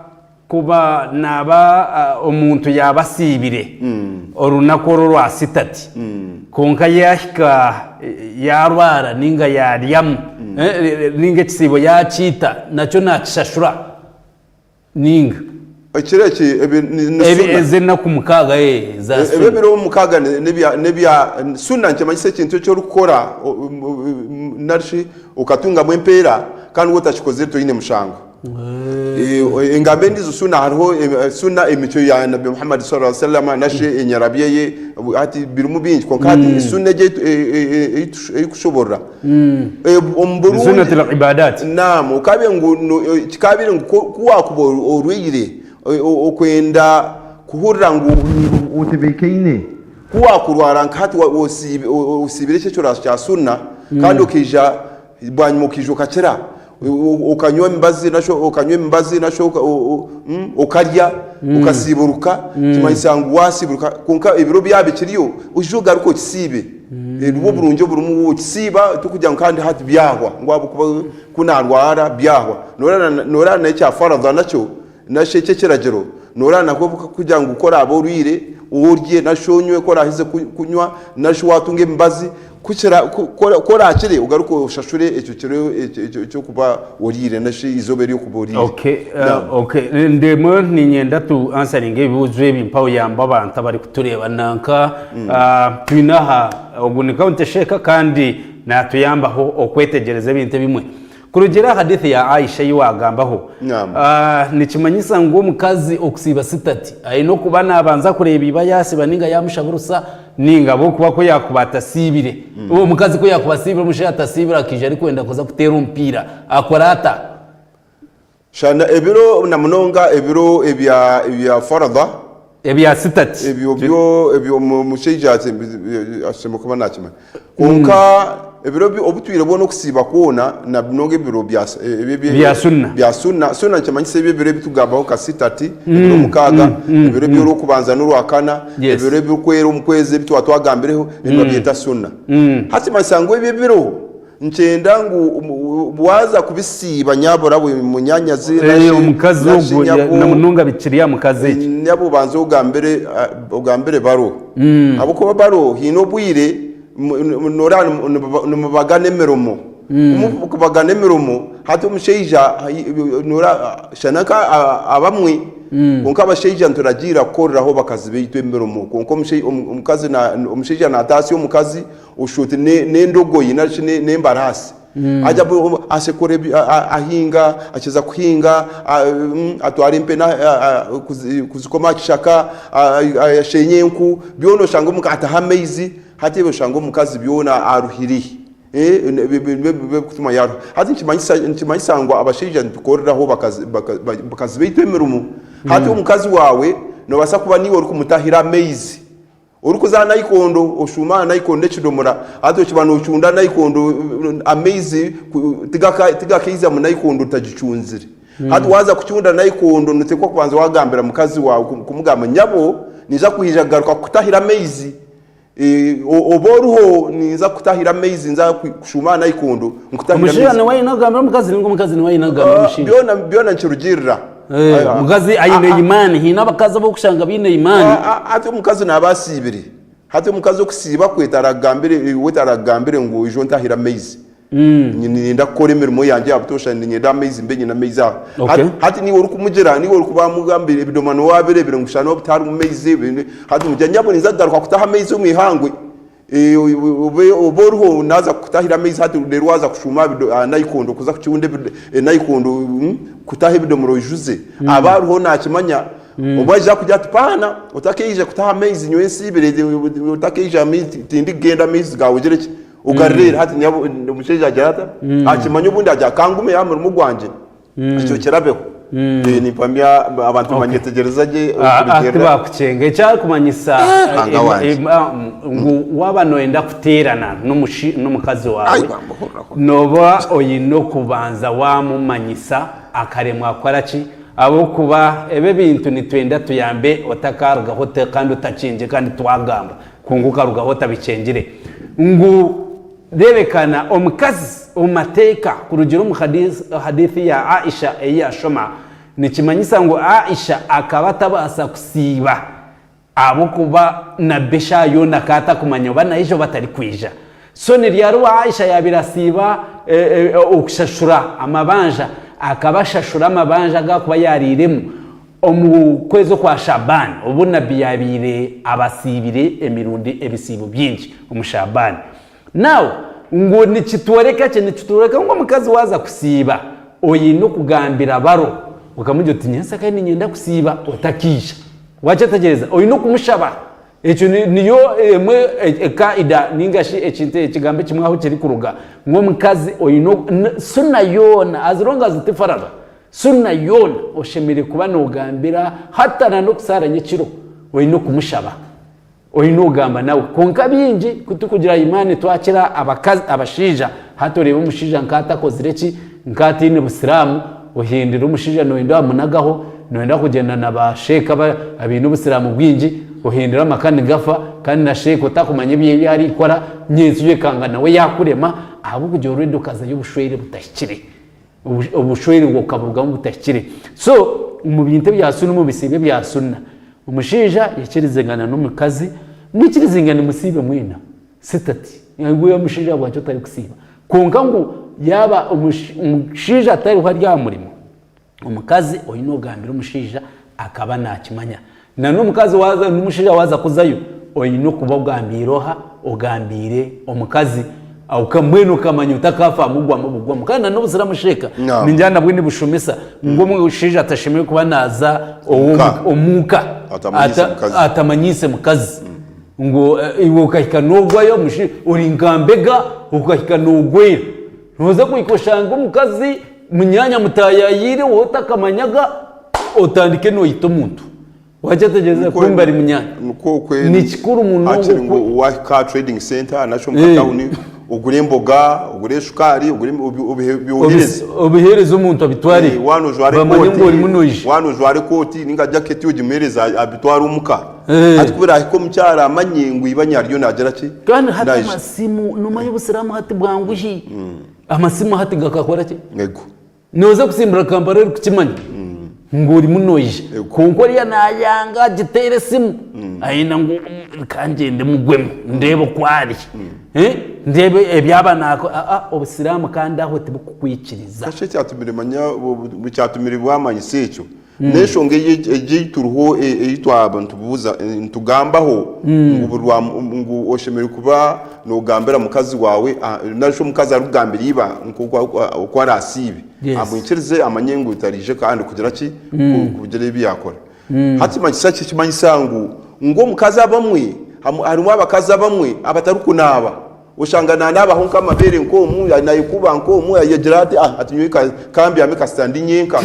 Speaker 7: Kuba naaba omuntu yaaba asiibire orunaku oru orwa sitati kwonka yaahika yaarwara nainga yaaryamu nainga ekisiibo yaakiita nakyo naakishashura nainga?
Speaker 4: Ekiro eki ebi ni
Speaker 7: Ebi
Speaker 4: sunna.
Speaker 7: ez'enaku mukaaga eza
Speaker 4: Ebi
Speaker 7: sunna.
Speaker 4: ebiro mukaaga n'ebya n'ebya sunna nikimanyisa ekintu eki orikukora nari shi okatungamu empeera kandi waaba otakikozire toine mushango. Engamba endiijo sunna hariho sunna emicwe ya Nabbi Muhammad swalla sallama nashi enyarabya ye hati birimu bingi kwonka hati sunna egi eikushoborora omu burungi
Speaker 7: Sunnatul ibadat.
Speaker 4: Naam okabe ngu kikabaire ngu ku wakuba orwaire okwenda kuhurira ngu otebekaine ku wakurwara nka hati osiibire eki ekyorazo kya sunna kandi okaija Bwanyima okaija okakira, okanywa emibazi nashi okanywa emibazi nashi okarya okasiiburuka kimanyisa ngu waasiiburuka kwonka ebiro byaba bikiriyo oije ogaruke okisiibe. Nibwo oburungi oburimu okisiiba tikugira ngu kandi hati byahwa ngu ahabw'okuba ku naarwara byahwa. Nooreeba n'ekya faradha nakyo Nashi eki ekiragiro noreeba nakwo kugira ngu ku oraabe orwaire orye nashi onywe ku oraaheze kunywa nashi waatunga emibazi kukira ku oraakire ogaruke oshashure ekyo kiro eky'okuba oriire nashi eizooba ery'okuba oriire.
Speaker 7: Okay, okay. Ndimu niinyenda tu ansaringe ebibuuzo ebi mpaho yamba abantu abarikutureeba nanka twine aha ogu ni County Sheikh kandi naatuyambaho okwetegyereza ebintu ebimwe. Kurugiirira aha hadithi ya Aisha ei waagambaho,
Speaker 4: Naam.
Speaker 7: nikimanyisa ngu omukazi okusiiba sitati aine okuba naabanza kureeba iba yaasiba nainga yaamushaburusa nainga ahabw'okuba ku yaakuba atasiibire. Omukazi ku yaakuba asiibire omushaija atasiibire akaija arikwenda kuza kuteera omupiira akora ata?
Speaker 4: Shana ebiro na munonga ebiro ebya ebya faradha
Speaker 7: Ebya sitati.
Speaker 4: Ebyo byo ebyo omushaija ashemereire kuba nakimanya. Kwonka. ebiro bi- obutwire bwona okusiiba kwona na binonga ebiro bya ebyo- ebyo-
Speaker 7: Bya sunna.
Speaker 4: bya sunna. Sunna nikimanyisa ebyo ebiro ebitugambaho nka sitati, ebiro mukaaga, ebiro eby'orwokubanza n'orwakana,
Speaker 7: Yes.
Speaker 4: ebiro ebirikwera omu kwezi ebi twaba twagambireho, ebi nibabyeta sunna. Hati kimanyisa ngu ebyo ebiro Nikyenda ngu waaza kubisiiba nyabura we munyanyazi
Speaker 7: Eh, omukazi ogwo ya- na munonga bikiri aha mukazi eki
Speaker 4: nyabo obanze ogambire ogambire baro ahabw'okuba baro haine obwire noreeba nimubagana emirimo kumukubagana emirimo hati omushaija noreeba shana nka abamwe kwonka abashaija nituragiira kukoreraho bakazi baitu emirimo kwonka omukazi omushaija nataasya omukazi Oshusha oti n'endogoyi nari shi n'embaraasi. Aja asekura ahinga, akiza kuhinga atwara empene kuzikoma aha kishaka, ashenya enku, byona oshanga omuka ataha amaizi, hati ebyo oshanga omukazi byona aruhire. Nibyo birikutuma yaaruha. Hati nikimanyisa ngu abashaija nitukoreraho bakazi baitu emirimo. Hati omukazi waawe noobaasa kuba niiwe orikumutahira amaizi. Orikuza aha naikondo oshuuma aha naikondo n'ekidomora hati okiba nocunda naikondo amaizi tigakaiza mu naikondo otagicunzire. Hati waaza kucunda naikondo noteekwa kubanza wagambira mukazi waawe kumugamba nyabo ninza kwija kugaruka kukutahira amaizi obe oriho ninza kukutahira amaizi nza kushuuma aha naikondo nkutahire
Speaker 7: Omushaija
Speaker 4: amaizi.
Speaker 7: niwe aine kugambira omukazi ninga omukazi niwe aine kugambira omushaija?
Speaker 4: Byona nikirugiirira.
Speaker 7: Eh, omukazi aine imaani haine abakazi abokushanga baine imaani.
Speaker 4: Hati omukazi naaba asiibire hati omukazi okusiiba kwe taragambire we taragambire ngu oije ontahire amaizi niinyenda kukora emirimo yangye ya butoosha niinyenda amaizi mbe nyine amaizi aho. Hati niiwe orikumugira niiwe orikuba wamugambira ebidomora niiwe wabireebire ngu shana obu tiharimu maizi hati omugira nyabo ninza kugaruka kutaha amaizi omu ihangwe Obe oriho naaza kukutahira amaizi hati reero waaza kushuuma aha naikondo kuza kucunda enaikondo kutaha ebidomora oijuze, aba ariho naakimanya. Obu aija kugira ati paana otakaija kutaha amaizi nyowe nsiibire, otakaija amaizi tindikugyenda amaizi gaawe ogire ki, ogareere. Hati omushaija agira ata, akimanya obundi agira ka ngume aha murimo gwangye. Ekyo kirabeho. Eh, nimpamya abantu banyetegyereza gye okurugiirira.
Speaker 7: Tibakukyenga ekyarikumanyisa
Speaker 4: Ruhanga wangye.
Speaker 7: ngu waaba nooyenda kuteerana n'omushi- n'omukazi
Speaker 4: Ai,
Speaker 7: waawe
Speaker 4: bamba, hurira, hurira.
Speaker 7: nooba oine okubanza waamumanyisa akaremwa kukora ki ahabw'okuba ebi ebintu nitwenda tuyambe otakarugaho kandi otakyengire kandi twagamba kwonka okarugaho otabikyengire ngu Reebekana omukazi omu mateeka kurugiira omu Hadith ya Aisha ei yashoma, nikimanyisa ngu Aisha akaba atabaasa kusiiba ahabw'okuba Nabbi eshaaha yoona akaba atakumanya oba naija oba atarikwija. So ni ryari obu Aisha yaabaire asiiba okushashura amabanja? Akaba ashashura amabanja agu arikuba yaariiremu Omu kwezi okwa Shaban, obu Nabbi yaabaire abasiibire emirundi ebisiibo bingi omu Shaban. Now, ngu nikitworeka ki? Nikitworeka ngu omukazi waaza kusiiba, oine okugambira baro, okamugira oti nyentsya niinyenda kusiiba otakiija. Wakyetegyereza? Oine okumushaba. Ekyo niyo emwe ekaida ninga shi ekintu ekigambo ekimwe ahu kirikuruga ngu omukazi oine sunna yoona as long as ti farara Sunna yoona oshemereire kuba nogambira hata na n'okusaara nyekiro oine okumushaba oine ogamba nawe kwonka baingi kutukugira imani twakira abakazi abashaija hati oreeba omushaija nk'atakozire ki nk'ataine busiraamu ohindura omushaija noyenda wamunagaho noyenda kugyenda na ba sheik abaine obusiraamu bwingi ohindura amaka nigafa kandi na sheik otakumanya ebi arikora nyentsya oyekanga nawe yakurema ahabw'okugira already okazayo obushwere butahikire. Obushwere obwo bukaburugamu butahikire. So omu bintu ebya sunna omu bisiibo ebya sunna, omushaija yaikirizingana n'omukazi, mwikirizingane musiibe mwena sitati ngu iwe mushaija ahabwaki otarikusiiba? Kwonka ngu yaaba omushaija atariho ari aha murimo, omukazi oine ogambira omushaija akaba naakimanya. Na n'omukazi waaza n'omushaija waaza kuzayo, oine okuba ogambiire oha? Ogambiire omukazi mbwenu okamanya otakaafamu gwamu bugwamu. Kandi na n'obusiraamu sheeka
Speaker 4: Naam.
Speaker 7: ningira nabwo nibushomesa ngu omushaija atashemereire kuba naaza
Speaker 4: Omuka.
Speaker 7: omuka
Speaker 4: Atamanyiise mukazi.
Speaker 7: atamanyiise mukazi. Ngu iwe okahika noogwayo ori nka mbega okahika noogwera. Nooza kuhika oshange omukazi munyaanya amutaayayiire wowe otakamanyaga otandike noyita omuntu. Wakyetegyereza kumbe ari munyaanya.
Speaker 4: Nikwo okwe
Speaker 7: Ni kikuru munonga
Speaker 4: hakiri
Speaker 7: okwe
Speaker 4: ngu wahika aha trading center nari omu
Speaker 7: Eh.
Speaker 4: katawuni. Ogure emboga, ogure eshukaari, ogure obyohereze.
Speaker 7: Obiheereze omuntu abitware.
Speaker 4: Eh, waaba nojwara
Speaker 7: Bamanye
Speaker 4: ekooti,
Speaker 7: ngu orimu noija.
Speaker 4: waaba nojwara ekooti ninga jaketi ogimuheereze abitware omuka.
Speaker 7: Eh.
Speaker 4: Hati ku birahika omukyara amanye ngu ibanye ariyo naagira ki?
Speaker 7: Kandi hati
Speaker 4: Naija.
Speaker 7: amasimu, nomanya obusiraamu hati bwanguhi. Amasimu hati gakakora ki?
Speaker 4: Ego.
Speaker 7: Nooza kusimbura Kampala orikukimanya ngu orimu noija kwonka oriya nayanga agiteera esimu ayenda ngu reka ngyende mugwemu ndeebe oku ari ndeebe ebi aba naakora aa obusiraamu kandi aho tibukukwikiriza.
Speaker 4: Kasha ekyatumire manya ekyatumire bwamanyisa ekyo N'enshonga egi ei turiho ei twaba nitubuuza nitugambaho ngu buri rwa ngu oshemereire kuba noogambira mukazi waawe nari shi omukazi arikugambira iba nk'oku oku araasiibe
Speaker 7: Yes.
Speaker 4: amwikirize amanye ngu taraije kandi kugira ki kugira ebi yaakora. Hati kimanyisa ki? Kimanyisa ngu ngu omukazi abamwe harimu abakazi abamwe abatarikunaaba. Oshanga nanaabaho nk'amabeere nk'omu, nayekuuba nk'omu, agira ati ah ati nyowe ka mbyame kasita ndi nyenka.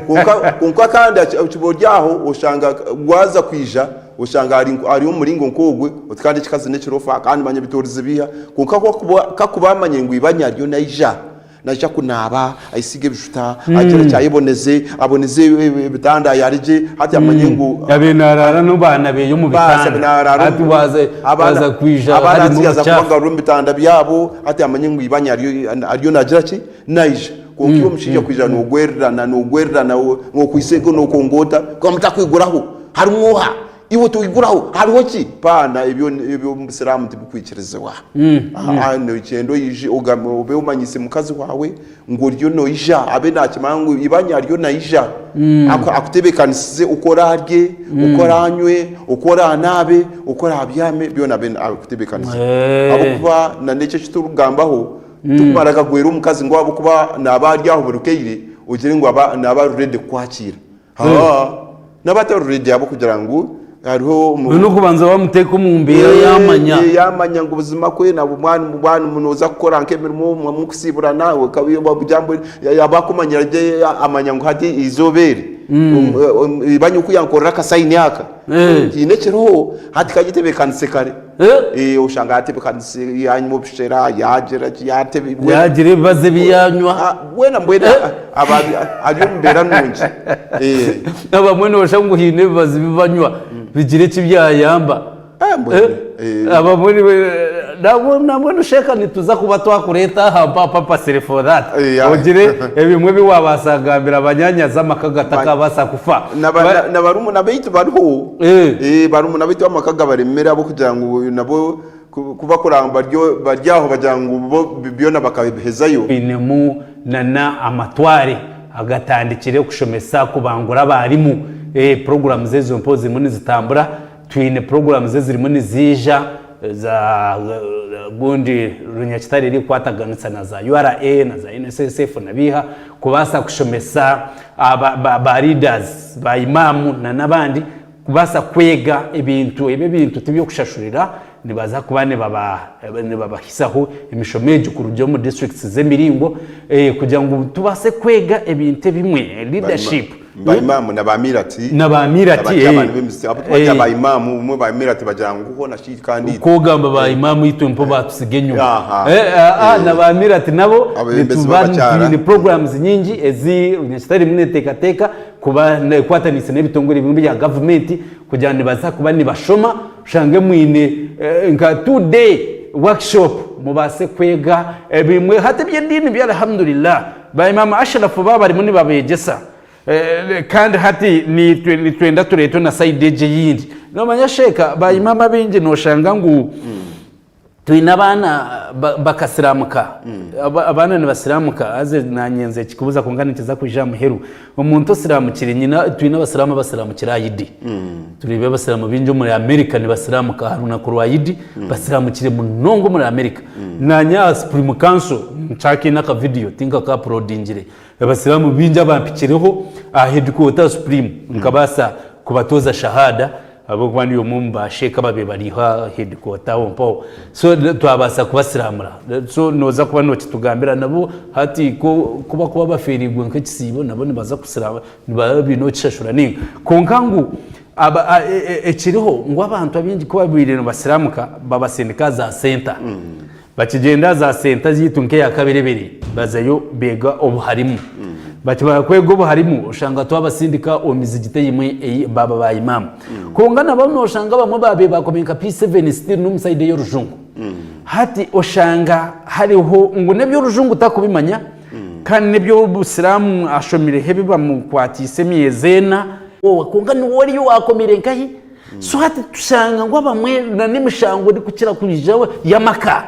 Speaker 4: Kwonka kwonka kandi okiba ori aho oshanga waaza kwija oshanga ari ari omu muringo nk'ogwe oti kandi ekikazi n'ekirofa kandi manya bitoorize biiha. Kwonka ku akuba ku akuba amanyire ngu ibanye ariyo naija, naija kunaaba, ayesiige ebishuta, agire ki ayeboneze, aboneze ebitanda ayare gye, hati amanye ngu.
Speaker 7: Abe naraara n'abaana beye omu bitanda, hati waaza kwija harimu
Speaker 4: yaza
Speaker 7: obucaafu.
Speaker 4: kubagarura omu bitanda byabo, hati amanye ngu ibanye ariyo nagira ki, naija. Kwonka iwe omushaija kwija nogwererana, nogwererana, okwitse nokongoota, kwonka mutakwiguraho, harimu oha? Iwe toiguraho hariho ki? Paana ebyo ebyo omu busiraamu tibikwikirizibwa. Aha nogyenda oije ogambe obe omanyise mukazi waawe ngu oriyo noija abe nakimanya ngu ibanye ariyo naija Aku- akutebeekanisize oku oraarye, oku oraanywe, oku oraanaabe, oku oraabyame byona abe akutebeekanisize. Ahabw'okuba na n'eki eki turikugambaho tikumara gagwera omukazi ngu ahabw'okuba naaba ari aho buri kaire ogire ngu aba naaba ari ready kukwakiira. Haa, naba atari ready ahabw'okugira ngu hariho omu-
Speaker 7: Oine okubanza wamuteeka omu mbeera yamanya.
Speaker 4: Eh, yamanya ngu buzima kwe nabo mwana nooza kukora nk'emirimo mukusiiburana yaba akumanyira gye amanya ngu hati eizooba eri ibanye oku yankorera akasayini aka
Speaker 7: Eh.
Speaker 4: haine ekiriho hati kagitebeekanise kare
Speaker 7: Eh.
Speaker 4: Eh, oshanga yatebeekanise yanywa obushera yagira ki yatebe
Speaker 7: Yagira ebibazi ebi yanywa.
Speaker 4: Ah, bwena mbwena aba ari omu mbeera nungi Eh,
Speaker 7: Abamwe nooshusha ngu haine ebibazi bi banywa bigira eki byayamba.
Speaker 4: ah, mbwenu,
Speaker 7: Eh,
Speaker 4: eh,
Speaker 7: abamwe nambwenu sheeka nituza kuba twakureeta aha mpa purposely for that.
Speaker 4: Eh, ya.
Speaker 7: Ogire ebimwe ebi waabaasa kugambira banyaanyazi amaka gatakabaasa kufa.
Speaker 4: Na barumuna baitu bariho.
Speaker 7: Eh.
Speaker 4: Eh, barumuna baitu amaka gabaremere ahabw'okugira ngu nabo ku bakura bari aho bagira ngu bo byona bakabihezayo.
Speaker 7: Twinemu na amatware agatandikire kushomesa kubangura abarimu. Puroguramu ezo mpaho zirimu nizitambura. Twine puroguramu ezirimu niziija za gundi Runyakitare erikukwataganisa na za URA na za NSSF na biiha kubaasa kushomesa ba leaders, ba imaamu na n'abandi kubaasa kwega ebintu ebi ebintu tiby'okushashurira nibaza kuba nibabahisaho emishomo egyo kuruga omu districts z'emiringo kugira ngu tubaase kwega ebintu ebimwe leadership.
Speaker 4: Ba imaamu na ba mirati.
Speaker 7: Na ba mirati,
Speaker 4: Abagira abantu b'emiziki abu tubagira ba imaamu obumwe ba mirati bagira ngu hoona shi kandi itwe.
Speaker 7: Ku ogamba ba imaamu itwe mpo batusiga enyima.
Speaker 4: Aha.
Speaker 7: Na ba mirati nabo
Speaker 4: Abebembezi
Speaker 7: nituba
Speaker 4: b'abakyara.
Speaker 7: twine programs nyingi ezi Runyakitare erimu neteekateeka kuba ekwataniise n'ebitongore ebimwe bya gavumenti kugira ngu nibaza kuba nibashoma oshange mwine nka 2 day workshop mubaase kwega ebimwe hati eby'ediini byo Alhamdulillah. Ba Imaam Ashraf baaba barimu nibabeegyesa kandi hati naitwe nitwenda tureetwe na sayidi egi eyindi. Noomanya Sheikh, ba Imaam abaingi nooshanga ngu twine abaana bakasiramuka, abaana nibasiramuka haza naanye nze ekikubuuza kwonka nikiza kwija aha muheru. Omuntu osiramukire nyine twine abasiraamu abasiramukire aha Idi. Tureebe abasiraamu baingi omuri America nibasiramuka aha runaku rwa Idi, basiramukire munonga omuri America. Naanye aha Supreme Council nkyakaine aka video tinkaka uploadingire. Abasiraamu baingi abampikireho aha headquarter Supreme nkabaasa kubatooza shahada Ahabw'okuba ndi omwe omu ba sheik ababaire bari aha headquarter aho mpaho. So twabaasa kubasiramura. So nooza kuba nookitugambira nabo hati ku ku bakuba bafeereirwe nk'ekisiibo nabo nibaza kusirama nibaba baine okishashura nainga. Kwonka ngu aba a e e ekiriho ngu abantu abaingi ku babaire nibasiramuka babasindika aha za centre. Bakigyenda aha za senta zaitu nk'eya Kaberebere bazayo beega obuharimu. Bakimara kwega obuharimu oshanga twabasindika omu mizigiti eyimwe ei baaba ba imam. Kwonka nabo noshanga abamwe baabaire bakomire nka P7 still n'omu side ey'orujungu. Hati oshanga hariho ngu n'eby'orujungu takubimanya kandi n'eby'obusiraamu ashomireho ebi bamukwatiise emyezi ena. Kwonka niwe oriyo waakomire nkahi? So hati tushanga ngu abamwe na n'emishango erikukira kwija y'amaka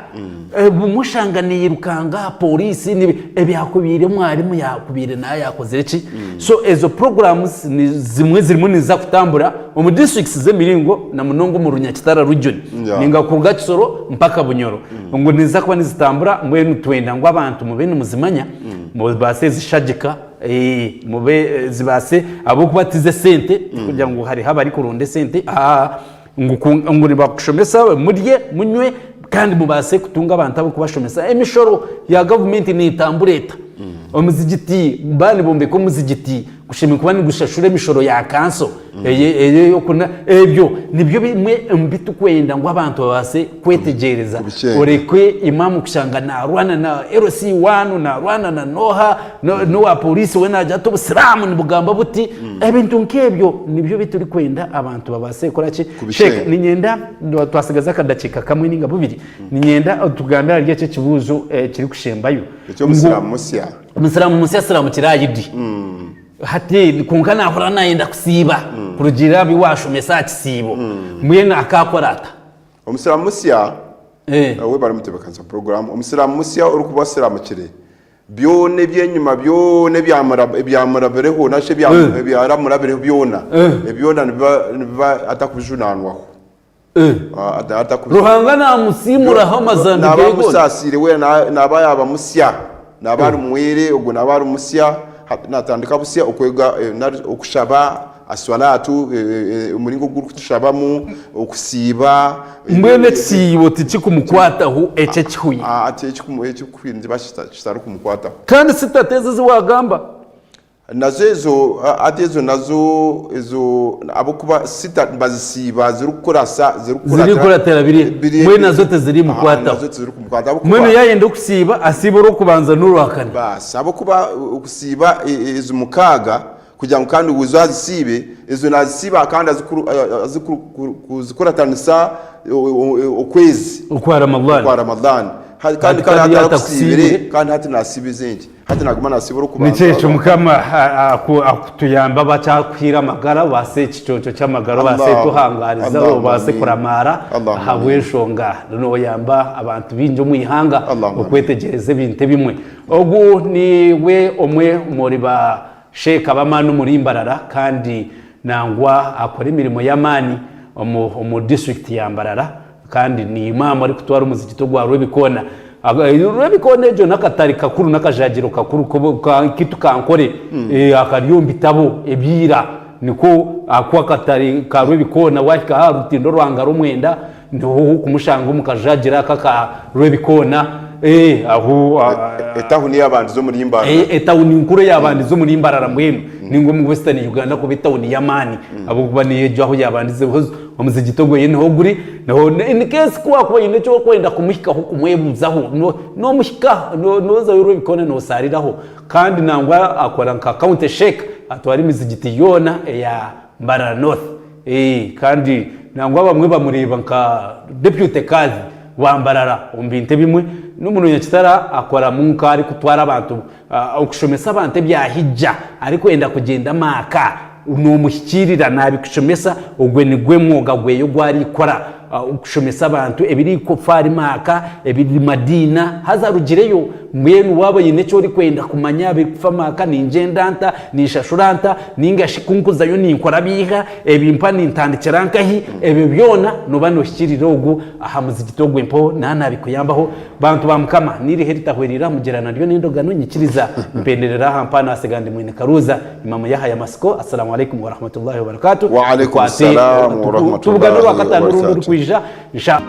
Speaker 7: obumwe oshanga neirukanga aha pooriisi ebyakubaire mwarimu yakubaire nawe yakozire ki so ezo programs zimwe zirimu niziza kutambura omu districts z'emiringo na munonga omu Runyakitara region ninga kuruga Kisoro mpaka Bunyoro ngu niziza kuba nizitambura mbwenu twenda ngu abantu mube nimuzimanya mubaase zishagika. Mube zibaase ahabw'okuba ti z'esente tikugira ngu hariho abarikuronda esente aa ngu nibakushomesa murye munywe kandi mubaase kutunga abantu ab'okubashomesa. Emishoro ya gavumenti neetambura eta? Omuzigiti baaba nibombeka omuzigiti gushemereire kuba nigushashura emishoro ya kanso Ebyo nibyo bimwe omu bi turikwenda ngu abantu babaase kwetegyereza. Oreke imaamu kushanga naarwana na LC one, naarwana na n'oha, n'owa pooriisi we naagira ati obusiraamu nibugamba buti. Ebintu nk'ebyo nibyo bi turikwenda abantu babaase kukora ki? Sheikh, niinyenda twatsigaza akadakiika kamwe nainga bubiri, niinyenda otugambire ahari eki ekibuuzo ekirikushembayo.
Speaker 4: Eky'omusiraamu musya.
Speaker 7: Omusiraamu musya asiramukire aha Idi. Hati kwonka naahurira naayenda kusiiba kurugiirira aha bi waashomesa aha kisiibo. Mbwenu akaakora ata?
Speaker 4: Omusiraamu musya, webare mutebeekanisa puroguraamu. Omusiraamu musya orikuba asiramukire, byona eby'enyima byona ebyamurabireho nari shi ebyaramurabireho byona, byona nibiba atarikubijunaanwaho.
Speaker 7: Ruhanga naamusiimuraho amazambi
Speaker 4: Naaba
Speaker 7: ge goona.
Speaker 4: amusaasiire weena naaba yaaba musya, naaba ari mwere, ogwo naaba ari musya, naatandika busya okwega nari okushaba aswalaatu, omuringo ogu orikutushabamu, okusiiba.
Speaker 7: Mbwenu ekisiibo tikikumukwataho ekyo ekihuyi?
Speaker 4: Ekikuhwire nikiba kitarikumukwataho.
Speaker 7: Kandi sitata ezi ezi waagamba?
Speaker 4: Nazo ezo hati ezo nazo ezo ahabw'okuba sita nibazisiiba zirikukurasa
Speaker 7: Zirikukuratira biri mbwenu nazo tizirimukwataho.
Speaker 4: Nazo tizirikumukwataho ahabw'okuba
Speaker 7: Mbwenu yaayenda okusiiba asiibe orw'okubanza n'orwakana.
Speaker 4: Baasi ahabw'okuba okusiiba ezi mukaaga kugira ngu kandi oze azisiibe, ezo naazisiiba kandi azikuratanisa okwezi
Speaker 7: Okwa Ramadhan.
Speaker 4: okwa Ramadhan.
Speaker 7: Hati
Speaker 4: Kandi
Speaker 7: kandi
Speaker 4: hati
Speaker 7: yaatakusiibire.
Speaker 4: atakusiibire kandi hati naasiiba ezenki. Hati naguma nasiiba orw'okubanza.
Speaker 7: Nikyo ekyo Mukama akutuyamba abakyakuhaire amagara obaase ekiconco ky'amagara obaase tuhangaariza obaase kuramaara ahabw'enshonga noyamba abantu baingi omu ihanga okwetegyereza ebintu ebimwe. Ogu niwe omwe omuri ba sheeka b'amaani omuri Mbarara kandi nangwa akora emirimo y'amaani omu disiturikiti ya Mbarara. Kandi ni imaamu arikutwara omuzigiti ogwa Rwebikoona. Rwebikoona egyo n'akatare kakuru n'akajagiro kakuru kaitu ka Nkore akari omu bitabo ebya ira. Niko aku akatare ka Rwebikoona waahika aha rutindo rwa Ngaromwenda niho orikumushanga omu kajagiro ako aka Rwebikoona. Ahu.
Speaker 4: Etawuni eyabandize omuri Mbarara.
Speaker 7: Etawuni nkuru eyabandize omuri Mbarara mbwenu ninga omu Western Uganda kuba etawuni y'amaani ahabw'okuba niyo egyo ahu yabandize. Omuzigiti ogwo niho guri, niho in case ku wakuba oine eki orikwenda kumuhikaho kumwebuuzaho, nomuhika, nozayo Rwebikoona nosaariraho. Kandi nangwa akora nka county sheik, atwara emizigiti yoona eya Mbarara North. Kandi nangwa abamwe bamureeba nka deputy kadhi wa Mbarara omu bintu ebimwe. N'omuno Nyakitara akoramu nk'arikutwara abantu, okushomesa abantu ebya hijja arikwenda kugyenda Maaka. Nomuhikiirira nabikushomesa, ogwe nigwe mwoga gweye ogu arikukora, okushomesa abantu ebirikufa ahari Maaka, ebiri Madiina, haza arugireyo. Mbwenu waaba oine eki orikwenda kumanya aha birikufa Maaka, ningyenda nta, ninshashura nta, ninga shi ku nkuzayo ninkora biiha, ebi mpa nintandikira nkahi, ebyo byona nooba nohikiirira ogu aha muzigiti ogwe mpaho naaba nabikuyambaho. Bantu ba Mukama, n'eiriho eritahwereire aha mugyera naryo n'endogano, nyikiriza mpenderere aha mpa naatsiga ndi mwene Karuuza. Imamu Yahaya Masiko, Assalamu alaikum warahmatullahi wabarakatuh.
Speaker 4: Wa alaikum
Speaker 7: Tukwate,
Speaker 4: salam wa
Speaker 7: tubugane
Speaker 4: rahmatullahi
Speaker 7: orwakataano
Speaker 4: wa
Speaker 7: orundi
Speaker 4: barakatuh.
Speaker 7: orukwija insha.